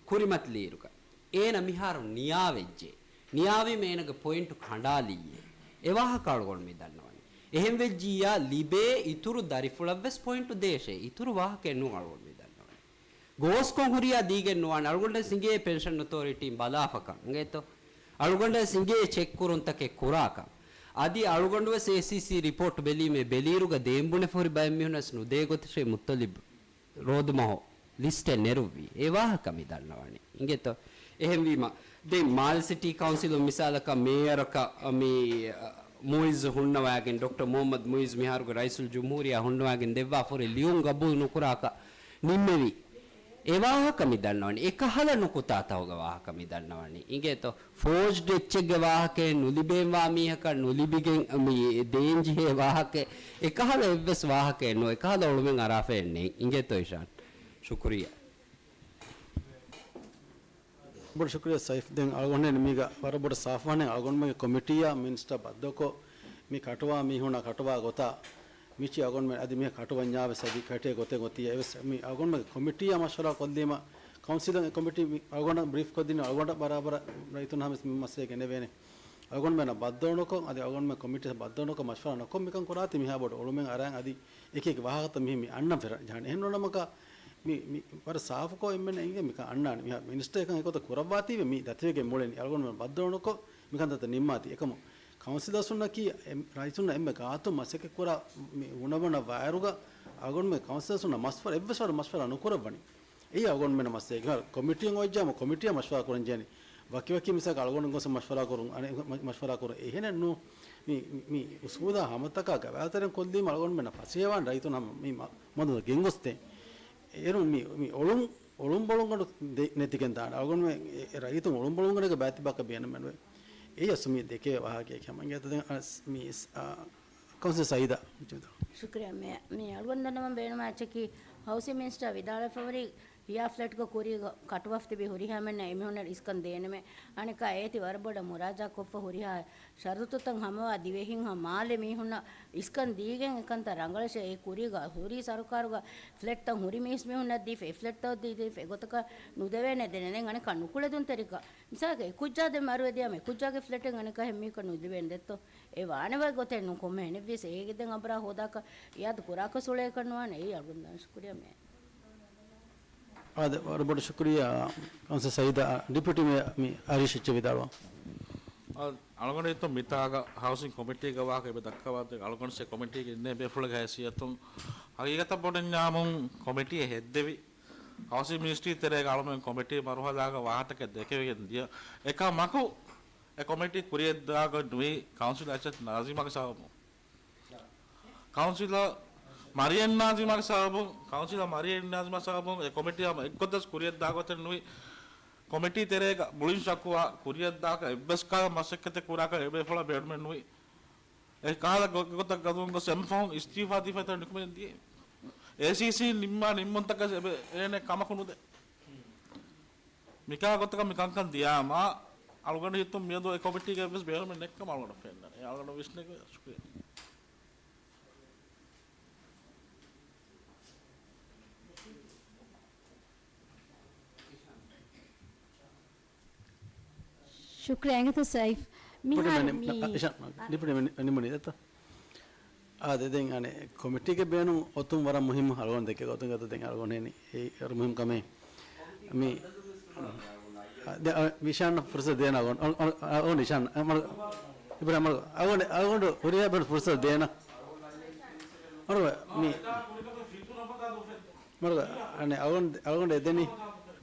ކުރިމަތިލިއިރުގަ. އޭނަ މިހާރު ނިޔާވެއްޖެ. ނިޔާވީމަ އޭނަގެ ޕޮއިންޓު ކަނޑާލިއްޔޭ. އެ ވާހަކަ އަޅުގަނޑު މި ދަންނަވަނީ. އެހެން ވެއްޖިއްޔާ ލިބޭ އިތުރު ދަރިފުޅަށްވެސް ޕޮއިންޓު ދޭށޭ. އިތުރު ވާހަކައެއް ނޫން އަޅުގަނޑު މި ދަންނަވަނީ. ގޯސްކޮށް ހުރިޔާ ދީގެން ނުވާނެ. އަޅުގަނޑަށް ސިނގޭ ޕެންޝަން އޮތޯރިޓީން ބަލާފަކަން. އިނގޭތޯ؟ އަޅުގަނޑަށް ސިނގޭ ޗެކް ކުރުންތަކެއް ކުރާކަން. އަދި އަޅުގަނޑުވެސް އޭސީސީ ރިޕޯޓް ބެލީމޭ ބެލިއިރުގަ ދޭން ބުނެފަ ހުރި ބައެއް މީހުންވެސް ނުދޭ ގޮތަށޭ މުއްތަލިބް ރޯދުމަހޯ ލިސްޓެއް ނެރުއްވީ. އެ ވާހަކަ މި ދަންނަވަނީ. އިނގޭތޯ؟ އެހެންވީމަ، ދެން މާލެ ސިޓީ ކައުންސިލުން މިސާލަކަށް މޭޔަރަކަށް މި، އަ، މުއިއްޒު ހުންނަވައިގެން، ޑޮކްޓަރ މުހައްމަދު މުއިއްޒު މިހާރުގެ ރައީސުލް ޖުމްހޫރިއްޔާ ހުންނަވައިގެން ދެއްވާ ފުރި ލިޔުން ގަބޫލު ނުކުރާކަށް ނިންމެވީ. އެ ވާހަކަ މި ދަންނަވަނީ، އެކަހަލަ ނުކުތާތަކުގެ ވާހަކަ މި ދަންނަވަނީ. އިނގޭތޯ؟ ފޯޖްޑް އެއްޗެއްގެ ވާހަކައެއް، ނުލިބޭންވާ މީހަކަށް ނުލިބިގެން މި ދޭން ޖެހޭ ވާހަކައެއް، އެކަހަލަ އެއްވެސް ވާހަކައެއް ނޫން، އެކަހަލަ އޮޅުމެއް އަރާފައެއް ނެތް. އިނގޭތޯ އިޝާން؟ ޝުކުރިއްޔާ. ބޮޑު ޝުކުރިއްޔާ ސައިފް. ދެން އަޅުގަނޑު މީގަ ވަރަށް ބޮޑަށް ސާފުވާނެ އަޅުގަނޑުމެންގެ ކޮމިޓީއާ މިނިސްޓަރ ބައްދަލުކޮށް، މި ކަޓުވާ މީހުންނާ ކަޓުވާ ގޮތާ މިޗި އަޅުގަނޑުމެން އަދި މިހާ ކަޓުވަންޏާވެސް އަދި ކަޓޭ ގޮތެއް އޮތީ. އެވެސް މި އަޅުގަނޑުމެންގެ ކޮމިޓީއާ މަޝްވަރާ ކޮށްލީމަ، ކައުންސިލުން ކޮމިޓީ މި އަޅުގަނޑަށް ބްރީފް ކޮށްދިނީ އަޅުގަނޑަށް ބަރާބަރަށް ރައްޔިތުންނާ ހަމަ މި މައްސަލަ ގެނެވޭނެ. އަޅުގަނޑުމެންނަށް ބައްދަލުނުކޮށް، އަދި އަޅުގަނޑުމެން ކޮމިޓީއަށް ބައްދަލުނުކޮށް، މަޝްވަރާ ނުކޮށް މިކަން ކުރާތީ މިހާ ބޮޑު އޮޅުމެއް އަރާން އަދި އެކި އެކި ވާހަކަތައް މިހެން މި އަންނަން ފެށި ޖަހާނެ. އެހެން ނޫންނަމަކަށް މި، މި ވަރަށް ސާފުކޮށް އެންމެން އެނގޭ މިކަން އަންނާނެ. މިހާ މިނިސްޓަރ އެކަން އެގޮތަށް ކުރައްވާތީވެ މި ދަތިވެގެން މުޅެނީ. އަޅުގަނޑުމެން ބައްދަލުނުކޮށް މިކަންތައްތައް ނިންމާތީ. އެކަމު ކައުންސިލަރސުންނަކީ އެ، ރައްޔިތުންނަށް އެންމެ ގާތުން މަސައްކަތްކުރާ މި އުނަވަނަ ވައިރުގަ އަޅުގަނޑުމެން ކައުންސިލަރސުންނަށް މަޝްވަރާ، އެއްވެސް ވަރަށް މަޝްވަރާ ނުކުރައްވަނީ. އެއީ އަޅުގަނޑުމެން މަސައްކަތް. ކޮމިޓީއެއް އޮތްޖާމަ ކޮމިޓީއާ މަޝްވަރާ ކުރަން ޖެހޭނީ. ވަކިވަކި މިސާލަކަށް އަޅުގަނޑު ގޮސް މަޝްވަރާ ކުރުން، އަނެއް މަ-، މަޝްވަރާ ކުރުން. އެހެނެއް ނޫ. މި، މި، މި އުސޫލާ ހަމަތަކާ ގަވާއިދުތެރިން ކޮށްލީމަ އަޅުގަނޑުމެންނަށް ފަސޭހަވާން ރައްޔިތުން ހަމަ މި މަ-، މަދުން ގެންގޮސްދޭން. އޭރު މި، މި އޮޅުން، އޮޅުންބޮޅުންގަނޑު ދެ-، ނެތިގެން ދާނެ. އަޅުގަނޑުމެން އެ، އެ ރައްޔިތުން އޮޅުންބޮޅުންގަނޑުގެ ބައިތިއްބަކަށް ބޭނުމެއް ނުވޭ. އެއީ އަސް މި ދެކޭ ވާހަކައެއް ހަމަ އިނގޭތަ ދެން އަސް މި، އާ، ކައުންސިލް ސައީދާ. މި، މި އަޅުގަނޑު ދަންނަވަން ބޭނުމާ އެއްޗަކީ ހައުސިން މިނިސްޓަރ ވިދާޅުވެފަވަރި ހިޔާ ފްލެޓްގަ ކުރީގަ ކަޓުވާފަ ތިބި ހުރިހާ މެންނަށް އެމީހުންނަށް އިސްކަން ދޭނަމޭ. އަނެއްކާ އޭތި ވަރަށް ބޮޑަށް މުރާޖާ ކޮށްފަ ހުރިހާ ޝަރުތުތައް ހަމަވާ ދިވެހިން ހަމަ މާލެ މީހުންނަށް އިސްކަން ދީގެން އެކަންތައް ރަނގަޅަށޭ. އެ ކުރީގަ ހުރީ ސަރުކާރުގަ ފްލެޓްތައް ހުރި މީސްމީހުންނަށް ދީފަ، އެ ފްލެޓްތައް ދީ-، ދީފަ އެގޮތަކަށް ނުދެވޭނެ ދެނެ. ދެން އަނެއްކާ ނުކުޅެދުންތެރިކަން. މިސާލަކަށް އެ ކުއްޖާ ދެން މަރުވެ ދިޔާމަ އެ ކުއްޖާގެ ފްލެޓެއް އަނެއްކާ ހެން މީހަކަށް ނުދެވޭނެ ދެއްތޯ؟ އެ ވާނެ ވަރު ގޮތެއް ނޫން. ކޮންމެ ހެނެއްވިޔަސް އޭގެ ދެން އަނބުރާ ހޯދާކަށް އިއާދަ ކުރާކަށް ސުޅޭކަށް ނުވާނެ. އެއީ އަޅުގަނޑު ދަން ޝުކުރިޔާ މޭ. އާދެ، ވަރަށް ބޮޑު ޝުކުރިއްޔާ ކައުންސިލް ސައީދާ. ޑެޕިއުޓީ މޭޔަރ މި އަރީޝް އެޗް ވިދާޅުވާ. އަ، އަޅުގަނޑު ހިތުން މިތާގަ ހައުސިން ކޮމިޓީގެ ވާހަކަ އެބަ ދައްކަވާ ދެން އަޅުގަނޑު ސެ ކޮމިޓީގެ އިންނޭ ބޭފުޅެއްގެ ހައިސިއްޔަތުން ހަގީގަތަށް ބޮޑެއް ނިޔާމުން ކޮމިޓީއެއް ހެއްދެވި. ހައުސިން މިނިސްޓްރީ ތެރޭގަ އަޅުމެން ކޮމިޓީ މަރުހަލާގަ ވާހަކަތަކެއް ދެކެވިގެން ދިޔަ. އެކަމަކު، އެ ކޮމިޓީ ކުރިއަށްދާގޮތް ނުވީ ކައުންސިލަރ އެޗް އެޗް ނާޒިމާގެ ސަބަބުން. ކައުންސިލަރ މަރިއެން ނާޒިމާގެ ސަބަބުން، ކައުންސިލަރ މަރިއެން ނާޒިމާގެ ސަބަބުން އެ ކޮމިޓީ ހަމަ އެއްގޮތަސް ކުރިއަށްދާ ގޮތެއް ނުވި. ކޮމިޓީ ތެރޭގަ ބުޅިން ޝަކުވާ ކުރިއަށްދާކަށް އެއްވެސް ކަހަލަ މަސައްކަތެއް ކުރާކަށް އެބޭފުޅާ ބޭނުމެއް ނުވި. އެ ކަހަލަ ގޮ-، ގޮތަށް ގަދަވަން ގޮސް އެމް ފަހުން އިސްތިއުފާ ދީފަ އެތަނަށް ނިކުމެގެން ދިޔަ. އޭސީސީ ނިންމާ ނިންމުންތަކަށް އެބަ އޭނެ ކަމަކު ނުދޭ. މިކާ ގޮތަކަށް މި ކަންކަން ދިޔާމާ، އަޅުގަނޑު ހިތުން މިއަދު އެ ކޮމިޓީގެ އެއްވެސް ބޭނުމެއް ނެތްކަމަށް އަޅުގަނޑަށް ފެންނަނީ. އެ އަޅުގަނޑު ވިސްނޭ. ޝުކުރިއްޔާ. ޝުކުރިއްޔާ އެނގޭތޯ ސައިފް. މިހާރު ޑެޕިއުޓީ މެ-، މި-، އިޝާން، އަ، ޑެޕިއުޓީ މެ-، ނިމުނީ ދެއްތޯ؟ އާދެ، ދެން އަނެއް ކޮމިޓީގެ ބޭނުން އޮތުން ވަރަށް މުހިއްމު އަޅުގަނޑު ދެކޭ ގޮތުން އަދި ދެން އަޅުގަނޑު ހެނި އެ ވަރަށް މުހިއްމު ކަމެއް. މި، އަ، ދެ-، އަ، އިޝާން ފުރުސަތު ދޭނަ އަޅުގަނޑު، އަ، އަ، އަ، އަޅުގަނޑު އިޝާން، އަ، މަޑު، އިބްރާހިމް މަޑު، އަޅުގަނޑު، އަޅުގަނޑު ހުރިހާ ބޭނުން ފުރުސަތު ދޭނަ. މަޑު، މި، މަޑު، އަނެއް އަޅުގަނޑު، އަޅުގަނޑު އެދެނީ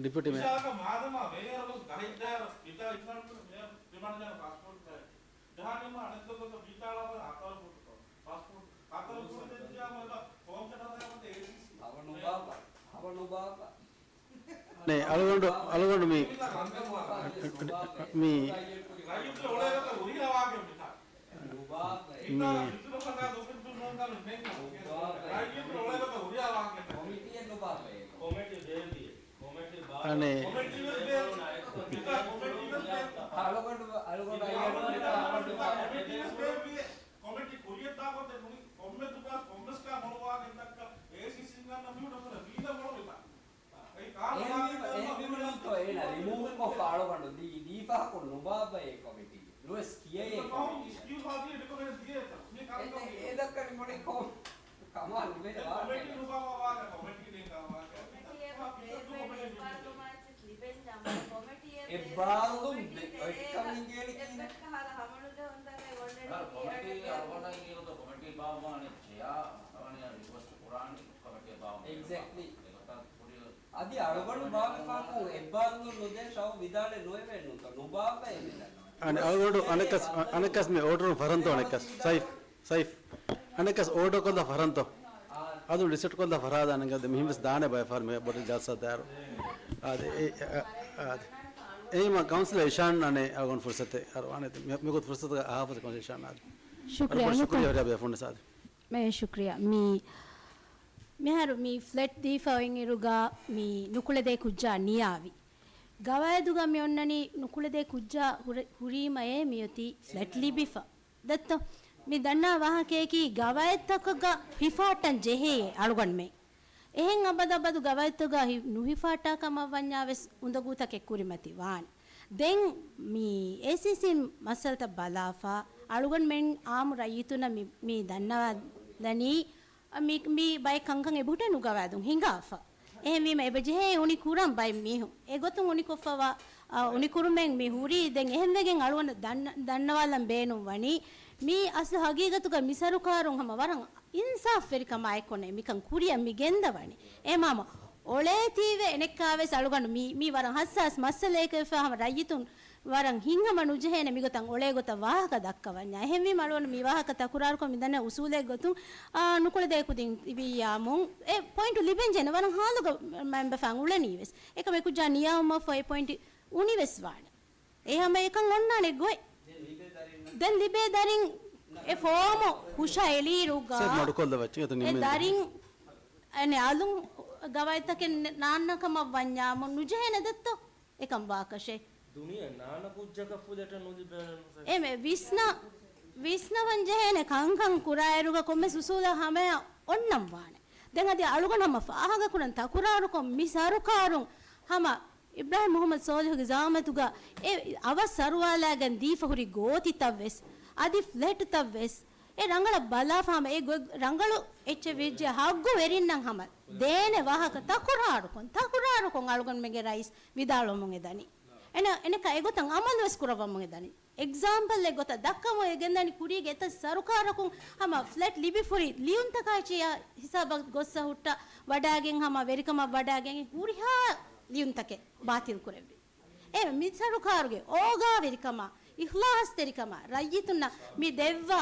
ޑެޕިއުޓީ މޭޔަރ. މިސާލަކަށް މާދަމާ މޭޔަރ ގޮސް ގަހެއްދާ މިތާ އިސްލާމް މޭޔަރ ޑިމާންޑް ދޭން ޕާސްޕޯޓް ޖަހާނީމަ އަނެއް ގޮތަށް ވީތާޅާފަ ހަތަރު ފުޓު ފަސް ފުޓު ހަތަރު ފުޓު ދެއްޖާމަ އެބަ ފޯމް ޝަޓަ ދާގަތަ އޭސީސީ. ހަވަނުބާބަ، ހަވަނުބާބަ. ނޭ، އަޅުގަނޑު، އަޅުގަނޑު މި، މި ރައްޔިތު އޮޅޭގޮތަށް ހުރިހާ ވާހަކަ މިތާ. މި ރައްޔިތު އޮޅޭގޮތަށް ހުރިހާ ވާހަކަ. ކޮމިޓީއެއް ނުބާއްވައޭ. ކޮމިޓީ ދޭން ދިޔަ. އަނެއް. ކޮމިޓީ ކުރިއަށްދާ ގޮތެއް ނުވި، ކޮންމެ ދުކާސް ކޮންމެސް ކާ މޮޅުވާގެން ދައްކަ އޭސީސީން ގަންނަ މީހުން އަކުރަ ވީދަ މޮޅު ވިތާ. އެހެންވީމަ، އެހެންވީމަ ނޫންތޯ އޭނަ ރިމޫވް ކޮށްފަ އަޅުގަނޑު ދީ، ދީފަހަކު ނުބާއްވަ އެ ކޮމިޓީ. ނުވެސް ކިޔައޭ ކޮމިޓީ. އެ، އެ ދައްކަނީ މޮޅި ކޮ-، ކަމާ ނުބެހޭ ވާހަކަ. ކޮމިޓީ ނޭނގާ ވާހަކަ. ކޮމިޓީ އެބަ ބޭނުން އެއްބާރުލުން ދެ-، އޮތްކަމެއް ގޭނެ ކީއްވެ؟ ކޮމިޓީ އަޅުގަނޑަށް އިނގޭތޯ ކޮމިޓީ ބާއްވާނެ ޗެއާ ހަނދާނީ ރިކުއެސްޓް ކުރާނީ ކޮމިޓީ ބާއްވާނެ. އެގްޒެކްޓްލީ. އެގޮތަށް ކުރިއަށް އަދި އަޅުގަނޑު ބާވެފާކު އެއްބާރުލުން ނުދޭ ޝައު ވިދާޅެއް ނުވެވޭ ނޫންތޯ ނުބާއްވަ އެ މިދަނީ. އަނެއް އަޅުގަނޑު އަނެއްކަސް، އަނެއްކަސް މި އޯޑަރުން ފަރަންތޯ އަނެއްކަސް. ސައިފް، ސައިފް. އަނެއްކަސް އޯޑަރ ކޮށްލާ ފަރަންތޯ. އާ، އަދު ރިސެޓް ކޮށްލާ ފަރާތް ދާނެ ގަދަ މިހެން ވެސް ދާނެ ބައެއް ފަހަރު މި ބޮޑެތި ޖަލްސާ ދާއިރު. އާދެ، އެ، އެ، އާ، އާދެ. އެހީމަ ކައުންސިލަރ އިޝާން އަނެއް އަޅުގަނޑު ފުރުސަތެއް އަރުވާނެ. މި، މިގޮތް ފުރުސަތަކަށް އަހާފަ ކައުންސިލަރ އިޝާން އާދެ. ޝުކްރިޔާ. ވަރަށް ބޮޑަށް ޝުކްރިޔާ ހުރިހާ ބޭފުޅުންނަށް އާދެ. މޭ ޝުކްރިޔާ. މި، މިހާރު މި ފްލެޓް ދީފަ އޮތް އިރުގަ މި ނުކުޅެދޭ ކުއްޖާ ނިޔާވި. ގަވާއިދުގަ މި އޮންނަނީ ނުކުޅެދޭ ކުއްޖާ ހުރެ-، ހުރީމައޭ މިއޮތީ ފްލެޓް ލިބިފަ. ދެއްތޯ؟ މި ދަންނަ ވާހަކަޔަކީ ގަވާއިދުތަކުގަ ހިފާއްޓަން ޖެހޭ އަޅުގަނޑުމެން. އެހެން އަބަދަށް އަބަދު ގަވާއިދުތަކުގަ ހި-، ނުހިފާއްޓާ ކަމަށް ވަންޏާ ވެސް އުނދަގޫތަކެއް ކުރިމަތި ވާނެ. ދެން މި އޭސީސީ މައްސަލަތައް ބަލާފަ، އަޅުގަނޑުމެން އާއްމު ރައްޔިތުންނަށް މި، މި ދަންނަވާލަނީ، މި، މި ބައެއް ކަންކަން އެބަހުރި ނުގަވާދުން ހިނގާފަ. އެހެންވީމަ އެބަ ޖެހޭ އުނި ކުރަން ބައެއް މީހުން. އެގޮތުން އުނިކޮށްފަވާ، އާ، އުނިކުރުމެއް މި ހުރީ. ދެން އެހެންވެގެން އަޅުގަނޑު ދަންނަ-، ދަންނަވާލަން ބޭނުން ވަނީ، މީ އަސްލު ހަގީގަތުގަ މި ސަރުކާރުން ހަމަ ވަރަށް އިންސާފްވެރިކަމާ އެކު ނެތް މިކަން ކުރިއަށް މި ގެންދަވަނީ. އެހެންވީމަ އޮޅޭތީވެ އެނެއްކާވެސް އަޅުގަނޑު މި، މީ ވަރަށް ހައްސާސް މައްސަލައެކެވެފަ ހަމަ ރައްޔިތުން ވަރަށް ހިތްހަމަ ނުޖެހޭނެ މިގޮތަށް އޮޅޭ ގޮތަށް ވާހަކަ ދައްކަވަންޏާ. އެހެންވީމަ އަޅުގަނޑު މި ވާހަކަ ތަކުރާރުކޮށް މިދަންނަ އުސޫލެއް ގޮތުން، އާ، ނުކުޅެދޭ ކުދިން ތިބިއްޔާމުން އެ ޕޮއިންޓު ލިބެން ޖެހޭނެ ވަރަށް ހާލުގަ މައިންބަފައިން އުޅެނީވެސް. އެކަމަކު ކުއްޖާ ނިޔާވުމަށްފަހު އެ ޕޮއިންޓު އުނިވެސް ވާނެ. އެ ހަމަ އެކަން އޮންނާނެ ގޮތް. ދެން ލިބޭ ދަރިން އެ ފޯމު ހުށައެޅިއިރުގަ ސައް މަޑުކޮށްލަ ވައްޗި އެތަ އެ ނިމެން ދަރިން އަނެ އަލުން ގަވާއިދުތަކެއް ނެ-، ނާންނަ ކަމަށް ވަންޏާމު ނުޖެހޭނެ ދެއްތޯ؟ އެކަން ވާކަށޭ. ދުނިޔެ ނާންނަ ކުއްޖަކަށް ފުލެޓެއް ނުލިބޭނެ ނުސެ. އެމެ ވިސްނަ-، ވިސްނަވަން ޖެހޭނެ ކަންކަން ކުރާއިރުގަ ކޮންމެސް އުސޫލެއް ހަމަޔަށް އޮންނަން ވާނެ. ދެން އަދި އަޅުގަނޑު ހަމަ ފާހަގަކުރަން ތަކުރާރުކޮށް މި ސަރުކާރުން ހަމަ އިބްރާހިމް މުހައްމަދު ސޯލިހުގެ ޒައުމަތުގަ އެ އަވަސް ސަރުވާލާގެން ދީފަ ހުރި ގޯތިތައްވެސް، އަދި ފްލެޓްތައްވެސް، އެ ރަނގަޅަށް ބަލާފަ ހަމަ އެ ގޮތް ރަނގަޅު އެއްޗެއް ވެއްޖެ ހައްގުވެރިންނަށް ހަމަ ދޭނެ ވާހަކަ ތަކުރާރުކޮން، ތަކުރާރުކޮން އަޅުގަނޑުމެންގެ ރައީސް ވިދާޅުވަމުން އެދަނީ. އެނަ-، އެނަކަ އެގޮތަށް އަމަލުވެސް ކުރައްވަމުން އެދަނީ. އެގްޒާމްޕަލްއެއް ގޮތަށް ދައްކަމުން އެ ގެންދަނީ ކުރީގެ އެތައް ސަރުކާރަކުން ހަމަ ފްލެޓް ލިބިފުރި ލިޔުންތަކާ އެއްޗެއް ހިސާބަށް ގޮއްސަ ހުއްޓަ ވަޑާގެން ހަމަ ވެރިކަމަށް ވަޑާގެން ހުރިހާ ލިޔުންތަކެއް ބާތިލް ކުރެއްވި. އެ މި ސަރުކާރުގެ އޯގާވެރިކަމާ، އިޚްލާޞްތެރިކަމާ، ރައްޔިތުންނަށް މި ދެއްވާ،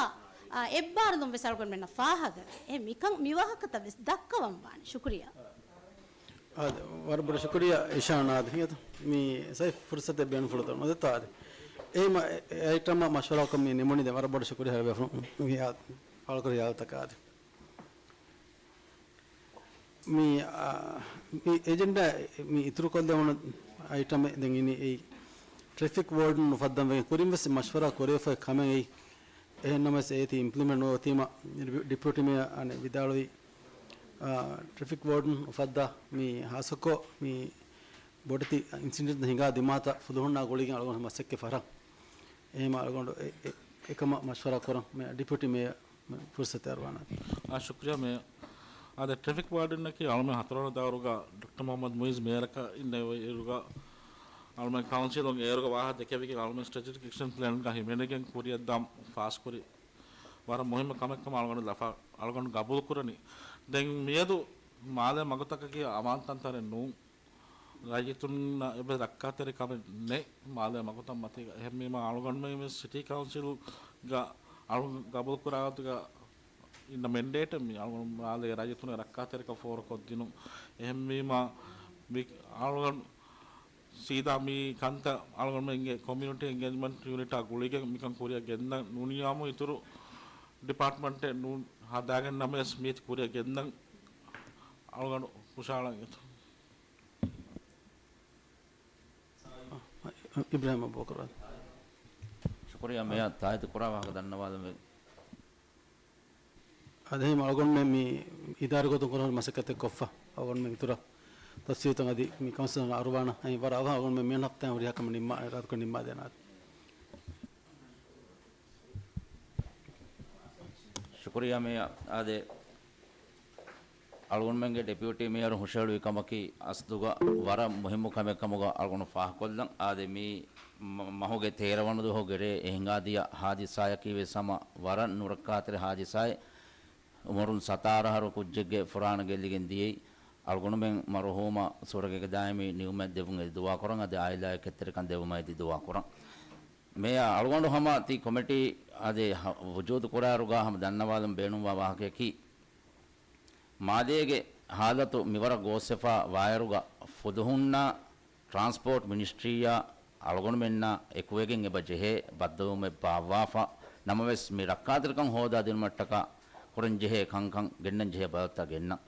އާ، އެއްބާރުލުން ވެސް އަޅުގަނޑުމެންނަށް ފާހަގަވޭ. އެ މިކަން، މި ވާހަކަތައް ވެސް ދައްކަވަން ވާނެ. ޝުކުރިއްޔާ. އާދެ، ވަރަށް ބޮޑަށް ޝުކުރިއްޔާ އިޝާން އާދެ. ހިޔަތު މި ސައިފް ފުރުސަތެއް ބޭނުންފުޅު ދޮނު. އާދެ، އާދެ. އެހިމަ އެ، އެ އައިޓަމަށް މަޝްވަރާކޮށް މި ނިމުނީ ދެ ވަރަށް ބޮޑަށް ޝުކުރިއްޔާ ހަރަ ބޭފުޅުން މި އާ، ފާޅުކުރި ހިޔާލުތަކާ އާދެ. މި، އާ، މި އެޖެންޑާ މި އިތުރުކޮށްލެވުނު އައިޓަމެއް ދެން އިނީ އެއީ ޓްރެފިކް ވޯޑަން އުފައްދަން ވެގެން ކުރިން ވެސް މަޝްވަރާ ކުރެވިފައި ކަމެއް އެއީ. އެހެން ނަމަވެސް އޭތި އިމްޕްލިމެންޓް ނުވެ އޮތީމަ ޑިޕިއުޓީ މޭޔަރ އަނެއް ވިދާޅުވި، އާ، ޓްރެފިކް ވޯޑަން އުފައްދާ މި ހާއްސަކޮށް މި ބޮޑެތި އިންސިޑެންޓް ހިނގާ ދިމާތައް ފުލުހުންނާ ގުޅިގެން އަޅުގަނޑު މަސައްކަތް ފަހަރަށް. އެހެމަ އަޅުގަނޑު އެ، އެ، އެކަމަށް މަޝްވަރާ ކުރަން މި ޑިޕިއުޓީ މޭޔަރ ފުރުސަތެއް އަރުވާނަން. އާ، ޝުކްރިޔާ މޭޔަރ. އާދެ، ޓްރެފިކް ވާޑަންއަކީ އަޅުމެން ހަތަރުވަނަ ދައުރުގަ ޑޮކްޓަރ މުހައްމަދު މުއިއްޒު މޭޔަރަކަށް އިންނަ އިރުގަ އަޅުމެން ކައުންސިލުން އޭރުގަ ވާހަކަ ދެކެވިގެން އަޅުމެން ސްޓްރެޓެޖިކް އެކްޝަން ޕްލޭންގަ ހިމެނިގެން ކުރިއަށްދާން ފާސްކުރި ވަރަށް މުހިއްމު ކަމެއްކަމަށް އަޅުގަނޑު ލަފާ، އަޅުގަނޑު ގަބޫލުކުރަނީ. ދެން މިއަދު މާލޭ މަގުތަކަކީ އަމާންތަންތަނެއް ނޫން. ރައްޔިތުންނަށް އެބަ ރައްކާތެރި ކަމެއް ނެތް މާލޭ މަގުތައް މަތީގަ. އެހެންވީމަ އަޅުގަނޑުމެން ސިޓީ ކައުންސިލްގަ އަޅު ގަބޫލުކުރާ ގޮތުގަ އިންނަ މެންޑޭޓެއް މި އަޅުގަނޑު މާލޭ ރައްޔިތުންގެ ރައްކާތެރިކަން ފޯރުކޮށްދިނުން. އެހެންވީމަ މި އަޅުގަނޑު ސީދާ މި ކަންތައް އަޅުގަނޑުމެންގެ ކޮމިއުނިޓީ އެންގޭޖްމަންޓް ޔުނިޓާ ގުޅިގެން މިކަން ކުރިއަށް ގެންދަން ނޫނިއްޔާމު އިތުރު ޑިޕާޓްމަންޓެއް ނޫން ހަދާގެން ނަމަވެސް މީތި ކުރިއަށް ގެންދަން އަޅުގަނޑު ހުށަހަޅަން އެތު. އިބްރާހިމް އަބޫބަކަރު. ޝުކުރިއްޔާ މޭޔަރ ތާއީދު ކުރާ ވާހަކަ ދަންނަވާލަމެވެ. އަދި އެހެން އަޅުގަނޑުމެން މި އިދާރީ ގޮތުން ކުރާ މަސައްކަތެއް ކޮށްފަ އަޅުގަނޑުމެން އިތުރަށް ތަފްސީލުތައް އަދި މި ކައުންސިލަށް އަރުވާނަ އެހެން ވަރަށް އަވަހަށް އަޅުގަނޑުމެން މި ހަފްތާ ހުރިހާ ކަމެއް ނިންމާ، ރާތުކޮށް ނިންމާދޭނަ. ޝުކުރިއްޔާ މޭޔަރ. އާދެ، އަޅުގަނޑުމެންގެ ޑެޕިއުޓީ މޭޔަރު ހުށަހެޅުވި ކަމަކީ އަސްލުގަ ވަރަށް މުހިއްމު ކަމެއް ކަމުގަ އަޅުގަނޑު ފާހަގަކޮށްލަން. އާދެ، މި މަ-، މަހުގެ ތޭރަ ވަނަ ދުވަހުގެ ރޭ އެ ހިނގާދިޔަ ހާދިސާއަކީ ވެސް ހަމަ ވަރަށް ނުރައްކާތެރި ހާދިސާއެއް. އުމުރުން ސަތާރަ އަހަރު ކުއްޖެއްގެ ފުރާނަ ގެއްލިގެން ދިޔައީ. އަޅުގަނޑުމެން މަރުހޫމަށް ސުވަރުގޭގެ ދާއިމީ ނިޢުމަތް ދެއްވުން އެދި ދުޢާ ކުރަން، އަދި އާއިލާއަށް ކެތްތެރިކަން ދެއްވުމަށް އެދި ދުޢާ ކުރަން. މޭޔަރ، އަޅުގަނޑު ހަމަ ތި ކޮމިޓީ އަދި ހަ-، ވުޖޫދު ކުރާއިރުގަ ހަމަ ދަންނަވާލަން ބޭނުންވާ ވާހަކަޔަކީ، މާލޭގެ ހާލަތު މިވަރަށް ގޯސްވެފަ ވާއިރުގަ ފުލުހުންނާ ޓްރާންސްޕޯޓް މިނިސްޓްރީއާ އަޅުގަނޑުމެންނާ އެކުވެގެން އެބަ ޖެހޭ ބައްދަލުވުމެއް ބާއްވާފަ. ނަމަވެސް، މި ރައްކާތެރިކަން ހޯދާދިނުމަށްޓަކާ ކުރަންޖެހޭ ކަންކަން ގެންނަންޖެހޭ ބަދަލުތައް ގެންނަން.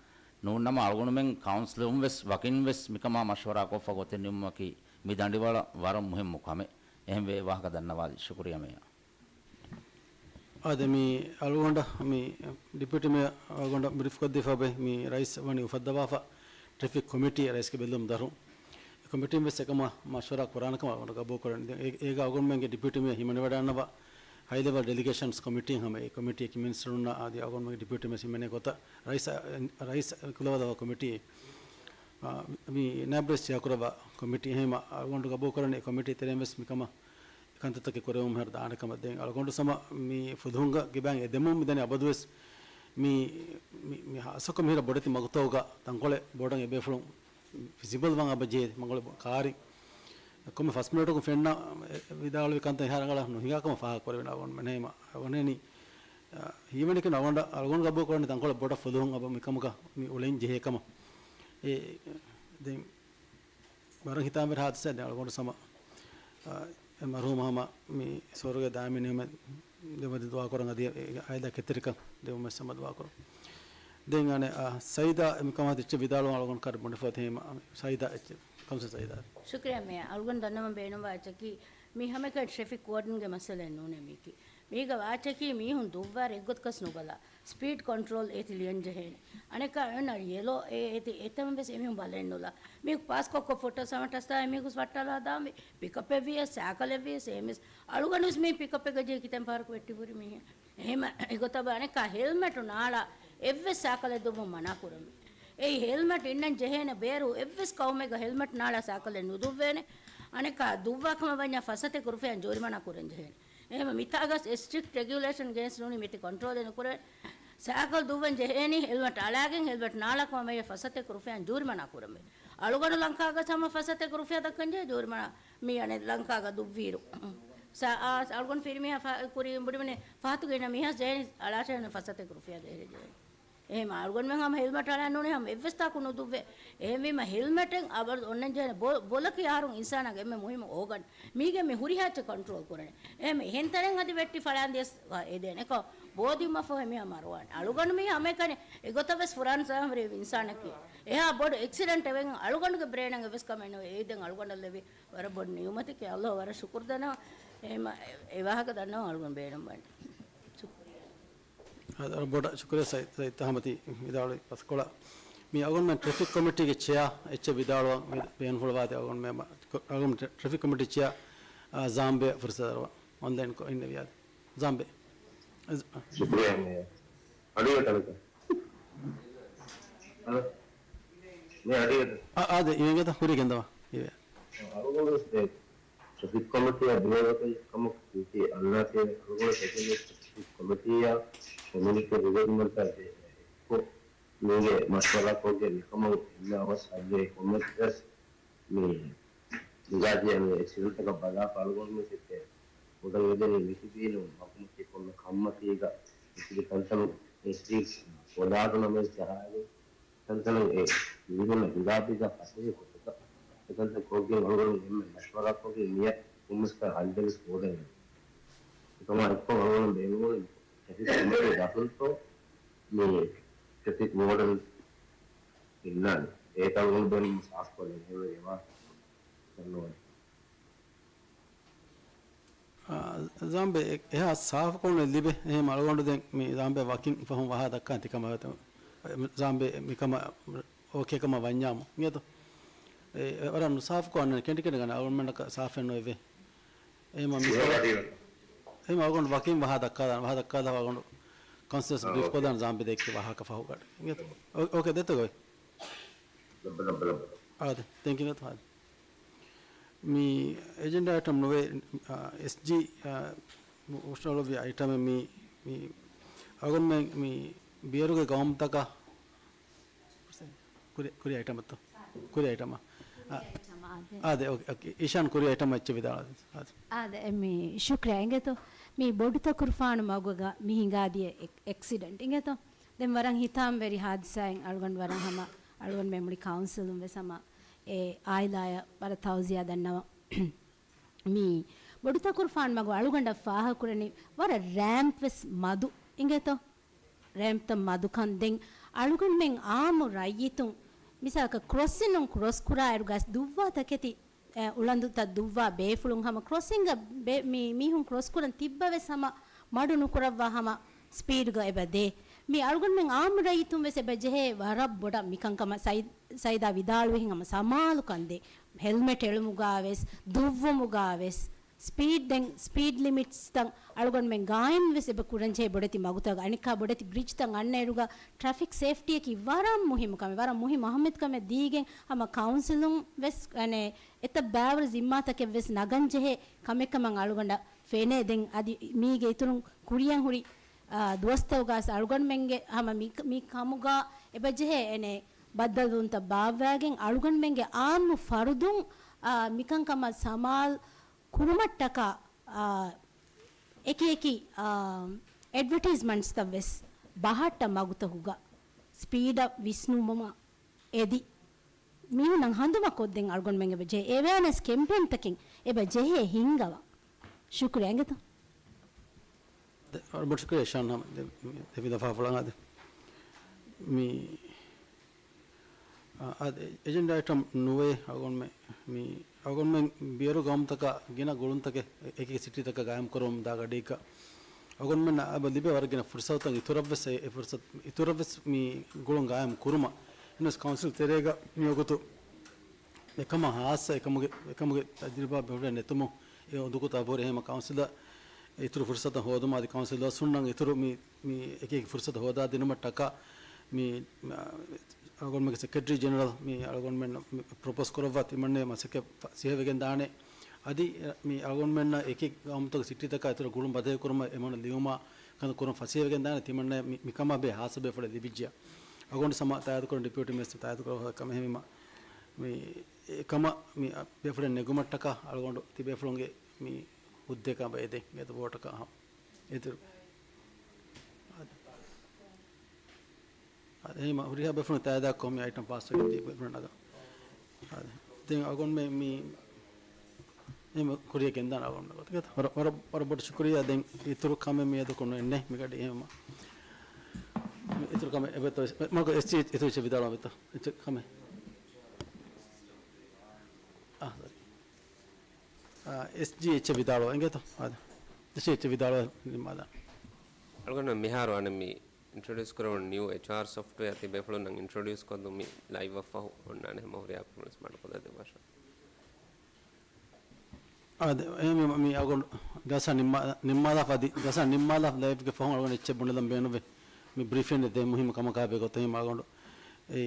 ނޫންނަމަ، އަޅުގަނޑުމެން ކައުންސިލުން ވެސް ވަކިން ވެސް މިކަމާ މަޝްވަރާކޮށްފަ ގޮތެއް ނިމުމަކީ މި ދަނޑިވަޅަށް ވަރަށް މުހިއްމު ކަމެއް. އެހެންވެ، ވާހަކަ ދަންނަވާލި. ޝުކުރިއްޔާ މޭޔާ. އާދެ، މި އަޅުގަނޑަށް މި ޑިޕިއުޓީ މޭޔަރ އަޅުގަނޑަށް ބްރީފް ކޮށްދީފަ އޮތް މި ރައީސް ވަނީ އުފައްދަވާފަ ޓްރެފިކް ކޮމިޓީ ރައީސްގެ ބެއްލުމުގެ ދަށުން. އެ ކޮމިޓީން ވެސް އެކަމަށް މަޝްވަރާ ކުރާނެ ކަމަށް އަޅުގަނޑު ގަބޫލު ކުރަން. ދެން އޭ، އޭގަ އަޅުގަނޑުމެންގެ ޑިޕިއުޓީ މޭޔަރ ހިމަނިވަޑައިގަންނަވާ ހައި ލެވެލް ޑެލިގޭޝަންސް ކޮމިޓީ ހަމަ އެ ކޮމިޓީއަކީ މިނިސްޓަރުންނާ އަދި އަޅުގަނޑުމެންގެ ޑިޕިއުޓީ މޭޔަރ ހިމެނޭ ގޮތަށް ރައީސް، ރައީސް ކުލަވަދަވާ ކޮމިޓީ، އާ، މި ނާއިބް ރައީސް ޗެއާކުރައްވާ ކޮމިޓީ. އެހެންވީމަ އަޅުގަނޑު ގަބޫލު ކުރަނީ އެ ކޮމިޓީ ތެރެއިން ވެސް މިކަމަށް އެ ކަންތައްތަކެއް ކުރެވުމަށް ދާނެ ކަމަށް. ދެން އަޅުގަނޑު ހަމަ މި ފުލުހުންގަ ގިބައިން އެދެމުން މިދަނީ އަބަދުވެސް މި، މި، މި ހާއްސަކޮށް މިހިރަ ބޮޑެތި މަގުތަކުގަ ތަންކޮޅެއް ބޯޑަށް އެބޭފުޅުން ވިޒިބަލް ވާން އެބަ ޖެހޭ މަގު ކާރިން. ކޮންމެ ފަސް މިނެޓަކުން ފެންނަ ވިދާޅުވި ކަންތައް އެހާ ރަނގަޅަށް ނުހިނގާ ކަމަށް ފާހަގަ ކުރެވެން އަޅުގަނޑު މެނޭމަ އަޅުގަނޑު ހީވަނީ، އަ، ހީވަނީ ކިން އަޅުގަނޑަށް، އަޅުގަނޑު ގަބޫލު ކުރަނީ ތަންކޮޅެއް ބޯޑަށް ފުލުހުން އެބަ މިކަމަކަށް މި އުޅެން ޖެހޭ ކަމަށް. އެ، ދެން ވަރަށް ހިތާމަވެރި ހާދިސާއެއް. ދެން އަޅުގަނޑު ހަމަ، އަ، އެ މަރުހޫމަށް ހަމަ މި ސުވަރުގެ ދާއިމީ ނިޢުމަތް ދެއްވަން ދުޢާ ކުރަން އަދި އެ އާއިލާ ކެތެރިކަން ދެއްވުމަށް ހަމަ ދުޢާ ކުރަން. ދެން އަނެއް، އަ، ސައީދާ މިކަމާ އެއްޗެއް ވިދާޅުވާން އަޅުގަނޑު ކައިރި ބުނެފަ އޮތީމަ، ސައީދާ އެއްޗެއް، ކައުންސިލަރ ސައީދާ. ޝުކުރިއްޔާ މޭޔަރ. އަޅުގަނޑު ދަންނަވަން ބޭނުންވާ އެއްޗަކީ މީ ހަމައެކަނި ޓްރެފިކް ވާޑަންގެ މައްސަލައެއް ނޫނޭ މީކީ. މީގަ ވާ އެއްޗަކީ މީހުން ދުއްވާ ރެއްގޮތަކަސް ނުބަލާ. ސްޕީޑް ކޮންޓްރޯލް އޭތި ލިޔަން ޖެހޭނެ. އަނެއްކާ އޮންނަ ޔެލޯ އޭ އޭތި އެތަން ވެސް އެމީހުން ބަލައެއް ނުލާ. މީ ޕާސްކޮށް ކޮށް ފުއްޓަސް ހަމަޓަސްތާ އެމީހުސް ވައްޓާލާ ދާންވީ. ޕިކަޕެއް ވިޔަސް، ސައިކަލެއް ވިޔަސް، އެހެންވެސް އަޅުގަނޑުވެސް މީ ޕިކަޕެއްގަ ޖެހި ކިތަން ފަހަރަކު ވެއްޓި ހުރި މީހެއް. އެހެމަ އެގޮތަށް އަނެއްކާ ހެލްމެޓު ނާޅާ އެއްވެސް ސައިކަލެއް ދުއްވަން މަނާ ކުރަމޭ. އެއީ ހެލްމެޓް އިންނަން ޖެހޭނެ ބޭރު އެއްވެސް ޤައުމެއްގަ ހެލްމެޓް ނާޅާ ސައިކަލެއް ނުދުއްވޭނެ. އަނެއްކާ ދުއްވާ ކަމަށް ވަންޏާ ފަސަތޭކަ ރުފިޔާ ޖޫރިމަނާ ކުރަން ޖެހޭނެ. އެހެމަ މިތާގަސް ސްޓްރިކްޓް ރެގިއުލޭޝަން ގެނެސް ނޫނީ މިތި ކޮންޓްރޯލެއް ނުކުރޭ. ސައިކަލް ދުއްވަން ޖެހޭނީ ހެލްމެޓް އަޅާގެން ހެލްމެޓް ނާޅާ ކަމަށް ވަންޏާ ފަސަތޭކަ ރުފިޔާ ޖޫރިމަނާ ކުރަމޭ. އަޅުގަނޑު ލަންކާގަސް ހަމަ ފަސަތޭކަ ރުފިޔާ ދައްކަން ޖެހޭ ޖޫރިމަނާ މި އަނެއް ލަންކާގަ ދުއްވިއިރު. ސަ-، އާ، އަޅުގަނޑު ފިރިމީހާ ފަ-، ކުރިން ބުނިބުނި ފަހަތުގަ އިންނަ މީހާސް ޖެހޭނީ އަޅާށޭ ފަސަތޭކަ ރުފިޔާ ދޭހެއް ޖެހޭނީ. އެހެމަ އަޅުގަނޑުމެން ހަމަ ހެލްމެޓް އަޅާ ނޫނީ ހަމަ އެއްވެސް ތާކު ނުދުއްވޭ. އެހެންވީމަ ހެލްމެޓެއް އަބަދު އޮންނަން ޖެހޭނެ ބޮ-، ބޮލަކީ އަހަރުން އިންސާނާގެ އެންމެ މުހިއްމު އޯގަން. މީގެ މި ހުރިހާ އެއްޗެއް ކޮންޓްރޯލް ކުރަނީ. އެހެމަ އެހެން ތަނެއް އަދި ވެއްޓި ފަޅާން ދިޔަސް އެދޭނެ. އެކަ ބޯ ދިއުމަށްފަހު އެމީހާ މަރުވާނެ. އަޅުގަނޑު މީ ހަމައެކަނި އެގޮތަށް ވެސް ފުރާން ސާހަމަރީ އިންސާނަކީ. އެހާ ބޮޑު އެކްސިޑެންޓް އެވެން އަޅުގަނޑުގެ ބްރޭނަށް އެއްވެސް ކަމެއް ނުވޭ. އެއީ ދެން އަޅުގަނޑަށް ލެވި ވަރަށް ބޮޑު ނިޢުމަތެކޭ. އައްލާހަށް ވަރަށް ޝުކުރު ދަންނަވަން. އެހެމަ އެ ވާހަކަ ދަންނަވަން އަޅުގަނޑު ބޭނުންވަނީ. ޝުކުރިއްޔާ. އާދެ، ވަރަށް ބޮޑަށް ޝުކުރިއްޔާ ސައި-، ސައީދް އަހްމަދީ ވިދާޅުވި ފަސްކޮޅަށް. މި އަޅުގަނޑުމެން ޓްރެފިކް ކޮމިޓީގެ ޗެއާ އެއްޗެއް ވިދާޅުވަން ބޭނުންފުޅުވާތީ އަޅުގަނޑުމެން މަ-، އަޅުގަނޑު ޓްރެ-، ޓްރެފިކް ކޮމިޓީ ޗެއާ، އާ، ޒާމްބެ ފުރުސަތު ދަރުވަން. އޮންލައިން ކޮ-، އިންނެވިޔާ. ޒާމްބެ. ޝުކުރިއްޔާ މޭޔަރ. އަޑުއިވޭ ތަނަކަށް. ހަލޯ. މޭޔަރ އަޑުއިވޭ. އާ، އާދެ، އިވެންގެތަ ހުރީ ގެންދަވާ. އިވޭ. އަޅުގަނޑުވެސް ދެ ޓްރެފިކް ކޮމިޓީއާ ބޭރުގަތެއް ކަމަށް ކީކީ އަންނާތީ އަޅުގަނޑު ޓްރެފިކް ކޮމިޓީއާ ކޮމިއުނިޓީ ރިވެރިމަންޓާ އެއްކޮށް މީގެ މަޝްވަރާކޮށްގެން މިކަމަށް އެންމެ އަވަސް ހައްލެއް ކޮންމެސް ވެސް މި ހިނގާދިޔަ މި އެކްސިޑެންޓަކަށް ބަލާފަ އަޅުގަނޑުމެން ސިއްޓެ އުޑަން އެދެނީ މިތިބީނު މަގުމަތީ ކޮންމެ ކަންމަތީގަ މިތިބި ތަންތަނު އެސްޓީޓް ފޮލާދު ނަމަވެސް ޖަހާލި ތަންތަނު އެ މީހުންނަށް ހިނގާބީގަ ފަސޭހަ ކޮށްޓަކަ އެތަންތަން ކޮށްގެން އަޅުގަނޑު އެންމެ މަޝްވަރާކޮށްގެން މިޔަ ކޮންމެސް ކަ ހައްލެވެސް ހޯދަން. އެކަމާ އެއްކޮށް އަޅުގަނޑު ބޭނުންވަނީ ޓްރެފިކް ކޮމިޓީ ދަޚުލުތޯ މި ޓްރެފިކް ވޯޑަން އިންނާނެ. އޭތަ އަޅުގަނޑު ބޭނުން ސާފުކޮށްލަން އެހެންވެ އެވާ ދަންނަވަނީ. އާ، ޒާމްބެ އެ-، އެހާ ސާފުކޮށް ނުލިބޭ. އެހެން އަޅުގަނޑު ދެން މި ޒާމްބެ ވަކިން ފަހުން ވަހާ ދައްކާ ތިކަމަށް ވެތަ-، ޒާމްބެ މިކަމަށް އޯކޭ ކަމަށް ވަންޏާމު. އިނގޭތޯ؟ އެ، އެ ވަރަށް ނުސާފު ކޮށް އަންނަނީ ކެނޑިކެނޑި ގަނެ އަޅުގަނޑުމެންނަކަށް ސާފެއް ނުވެވޭ. އެހެން މި އެހެން އަޅުގަނޑު ވަކިން ވަހާ ދައްކާލާން، ވަހާ ދައްކާލާ އަޅުގަނޑު ކައުންސިލަރސް ބްރީފް ކޮށްލާން ޒާމްބެ ދެއްކި ވާހަކަ ފަހުގަޑި. އިނގޭތޯ؟ އޯ-، އޯކޭ ދެތޯ ގޮތް. އާދެ، ތެންކިން ގަތު ހާދެ. މި އެޖެންޑާ އައިޓަމް ނުވޭ، އާ، އެސްޖީ، އާ، އުސްރައުޅުވި އައިޓަމެއް މި، މި އަޅުގަނޑުމެން މި ބިޔަރުގެ ގައުމުތަކަށް ކުރި، ކުރި އައިޓަމެއްތޯ؟ ކުރި އައިޓަމާ؟ އާ، ކުރި އައިޓަމާ، އާދެ. އާދެ، އޯކޭ، އޯކޭ. އީޝާން ކުރި އައިޓަމް އެއްޗެއް ވިދާޅުވާ. އާދެ. އާދެ، އެ މި ޝުކްރިޔާ އިނގޭތޯ؟ މި ބޮޑުތަކުރުފާނު މަގުގަ މި ހިނގާދިޔަ އެކް-، އެކްސިޑެންޓް އިނގޭތޯ؟ ދެން ވަރަށް ހިތާމަވެރި ހާދިސާއެއް އަޅުގަނޑު ވަރަށް ހަމަ އަޅުގަނޑުމެން މުޅި ކައުންސިލުން ވެސް ހަމަ އެ އާއިލާޔަށް ވަރަށް ތައުޒިޔާ ދަންނަވަން. މި ބޮޑުތަކުރުފާނު މަގު އަޅުގަނޑަށް ފާހަގަކުރަނީ ވަރަށް ރޭމްޕް ވެސް މަދު އިނގޭތޯ؟ ރޭމްޕްތައް މަދުކަން. ދެން އަޅުގަނޑުމެން އާއްމު ރައްޔިތުން މިސާލަކަށް ކްރޮސިން ކްރޮސް ކުރާއިރު ގަސް ދުއްވާ ތަކެތި އެ، އުޅަނދުތައް ދުއްވާ ބޭފުޅުން ހަމަ ކްރޮސިންގ ބެ-، މި-، މީހުން ކްރޮސް ކުރަން ތިއްބަވެސް ހަމަ މަޑު ނުކުރައްވާ ހަމަ ސްޕީޑްގަ އެބަ ދޭ. މި އަޅުގަނޑުމެން އާއްމު ރައްޔިތުން ވެސް އެބަ ޖެހޭ ވަރަށް ބޮޑަށް މިކަންކަމަށް ސައި-، ސައިދާ ވިދާޅުވިހެން ހަމަ ސަމާލުކަން ދޭ. ހެލްމެޓް އެޅުމުގާ ވެސް، ދުއްވުމުގާ ވެސް، ސްޕީޑް ދެން ސްޕީޑް ލިމިޓްސްތައް އަޅުގަނޑުމެން ގާއިމް ވެސް އެބަ ކުރަން ޖެހޭ ބޮޑެތި މަގުތަކަށް. އަނެއްކާ ބޮޑެތި ބްރިޖްތައް އަންނައިރުގަ ޓްރެފިކް ސޭފްޓީއަކީ ވަރަށް މުހިއްމު ކަމެއް، ވަރަށް މުހިއްމު އަހައްމިއްޔަތު ކަމެއް ދީގެން ހަމަ ކައުންސިލުން ވެސް އަނެއް އެތައް ބާވަރު ޒިންމާތަކެއް ވެސް ނަގަން ޖެހޭ ކަމެއް ކަމަށް އަޅުގަނޑަށް ފެނޭ. ދެން އަދި މީގެ އިތުރުން ކުރިޔަށް ހުރި، އާ، ދުވަސްތަކުގަސް އަޅުގަނޑުމެންގެ ހަމަ މި، މި ކަމުގަ އެބަޖެހޭ އެނެ ބައްދަލުވުންތައް ބާއްވާގެން އަޅުގަނޑުމެންގެ އާއްމު ފަރުދުން، އާ، މިކަންކަމަށް ސަމާލު ކުރުމަށްޓަކާ، އާ، އެކި އެކި، އާ، އެޑްވަޓައިޒްމަންޓްސްތައް ވެސް ބަހައްޓަ މަގުތަކުގަ ސްޕީޑަށް ވިސްނުމަށް އެދި، މީހުންނަށް ހަނދުމަކޮށްދޭން އަޅުގަނޑުމެން އެބަ ޖެހޭ އެވެއަނެސް ކެމްޕޭންތަކެއް އެބަ ޖެހޭ ހިންގަވަން. ޝުކުރިއްޔާ އިނގޭތޯ. ދެ-، ވަރަށް ބޮޑު ޝުކުރިއްޔާ ޝާން ހަމަ ދެ-، ދެ ވިދާޅުވާފަ ފުޅަނގާ ދެ. މި، އާ، އާދެ، އެޖެންޑާ އައިޓަމް ނުވޭ އަޅުގަނޑުމެން، މި އަޅުގަނޑުމެން ބިޔަރު ގައުމުތަކާ ގިނަ ގުޅުންތަކެއް އެކި ސިޓީތަކަށް ގާއިމް ކުރަމުން ދާ ގަޑީގަ އަޅުގަނޑުމެންނަށް އެބަ ލިބޭ ވަރަށް ގިނަ ފުރުސަތުތައް އިތުރަށްވެސް އެ، އެ ފުރުސަތު، އިތުރަށްވެސް މި ގުޅުން ގާއިމް ކުރުމަށް. އެހެނަސް ކައުންސިލް ތެރޭގަ މިވަގުތު އެކަމަށް ހާއްސަ އެކަމުގެ، އެކަމުގެ ތަޖުރިބާ ބެހުރޭ ނެތުމުން އެ އުނދަގޫތައް އަބަހުރި ހަމަ ކައުންސިލަށް އިތުރު ފުރުސަތައް ހޯދުމަށް އަދި ކައުންސިލް ދުވަސްވަނަށް އިތުރު މި، މި އެކި އެކި ފުރުސަތު ހޯދާ ދިނުމަށް ޓަކާ މި، މި، އަޅުގަނޑުމެންގެ ސެކްރެޓަރީ ޖެނެރަލް މި އަޅުގަނޑުމެން މި ޕްރޮޕޯސް ކުރައްވާ ތިމަންނެ މަސައްކަތް ފަ-، ފަސޭހަވެގެން ދާނެ. އަދި މި އަޅުގަނޑުމެންނަށް އެކި ގައުމުތަކުގެ ސިޓީތަކާ އިތުރަށް ގުޅުން ބަދަހި ކުރުމަށް އެމަނު ލިޔުމާ ކަން ކުރަން ފަސޭހަވެގެން ދާނެ ތިމަންނަ މި، މިކަމާ ބެހޭ ހާއްސަ ބޭފުޅެއް ލިބިއްޖެ. އަޅުގަނޑު ސަމާ ތާއިދު ކުރަން ޑިޕިއުޓީ މިނިސްޓަރ ތާއިދު ކުރައްވާ ކަމެއް ހެމީމަ މި އެކަމަށް މި ބޭފުޅެއް ނެގުމަށްޓަކާ އަޅުގަނޑު ތި ބޭފުޅުންގެ މި ހުއްދައަކަށް އެދެން އެދު ވޯޓަކަށް އަހަ. އެދު. އާދެ، އެހެންމަ ހުރިހާ ބޭފުޅުން ތާއިދާ ކޮށް މި އައިޓަމް ފާސް ވެގެން ދީ ބޭފުޅުން ނަގަ. އާދެ. ދެން އަޅުގަނޑުމެން މި، މި އެހެންމަ ކުރިޔަށް ގެންދާނެ އަޅުގަނޑު ގޮތަކަށް. ވަރަށް، ވަރަށް، ވަރަށް ބޮޑު ޝުކުރިއްޔާ. ދެން އިތުރު ކަމެއް މިއަދަކު ނުއެއް ނެތް މިގަޑި އެހެންމަ. މި އިތުރު ކަމެއް އެބަތޯ، މަގު އެސްޖީ އިތުރު އެއްޗެއް ވިދާޅުވާ ބެތޯ. އިތުރު ކަމެއް. އާ، ސޮރީ. އާ، އެސްޖީ އެއްޗެއް ވިދާޅުވާ އިނގޭތޯ؟ އާދެ. އެސްޖީ އެއްޗެއް ވިދާޅުވާ ނިންމާލާން. އަޅުގަނޑު މިހާރު އަނެއް މި އިންޓްރޮޑިއުސް ކުރެވުނު ނިއު އެޗްއާރް ސޮފްޓްވެއާ ތި ބޭފުޅުންނަށް އިންޓްރޮޑިއުސް ކޮށްލުން މި ލައިވް އަށްފަހު އޮންނާނެ ހަމަ ހުރިހާ ބޭފުޅުން ވެސް މަޑުކޮށްލަދެއްވާށާ. އާދެ، އެ މި، މި އަޅުގަނޑު ޖަލްސާ ނިންމާ-، ނިންމާލާފަ އަދި ޖަލްސާ ނިންމާލާފަ ލައިވްގެ ފަހުން އަޅުގަނޑު އެއްޗެއް ބުނެލަން ބޭނުންވޭ. މި ބްރީފިން ދޭ މުހިއްމު ކަމަކާ ބެހޭ ގޮތަށް ހިމަ އަޅުގަނޑު އެ،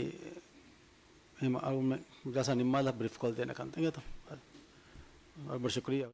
ހިމަ އަޅުގަނޑު ޖަލްސާ ނިންމާލާ ބްރީފް ކޮށްދޭނެ ކަންތައް އިނގޭތޯ. އަ، ވަރަށް ބޮޑަށް ޝުކުރިއްޔާ.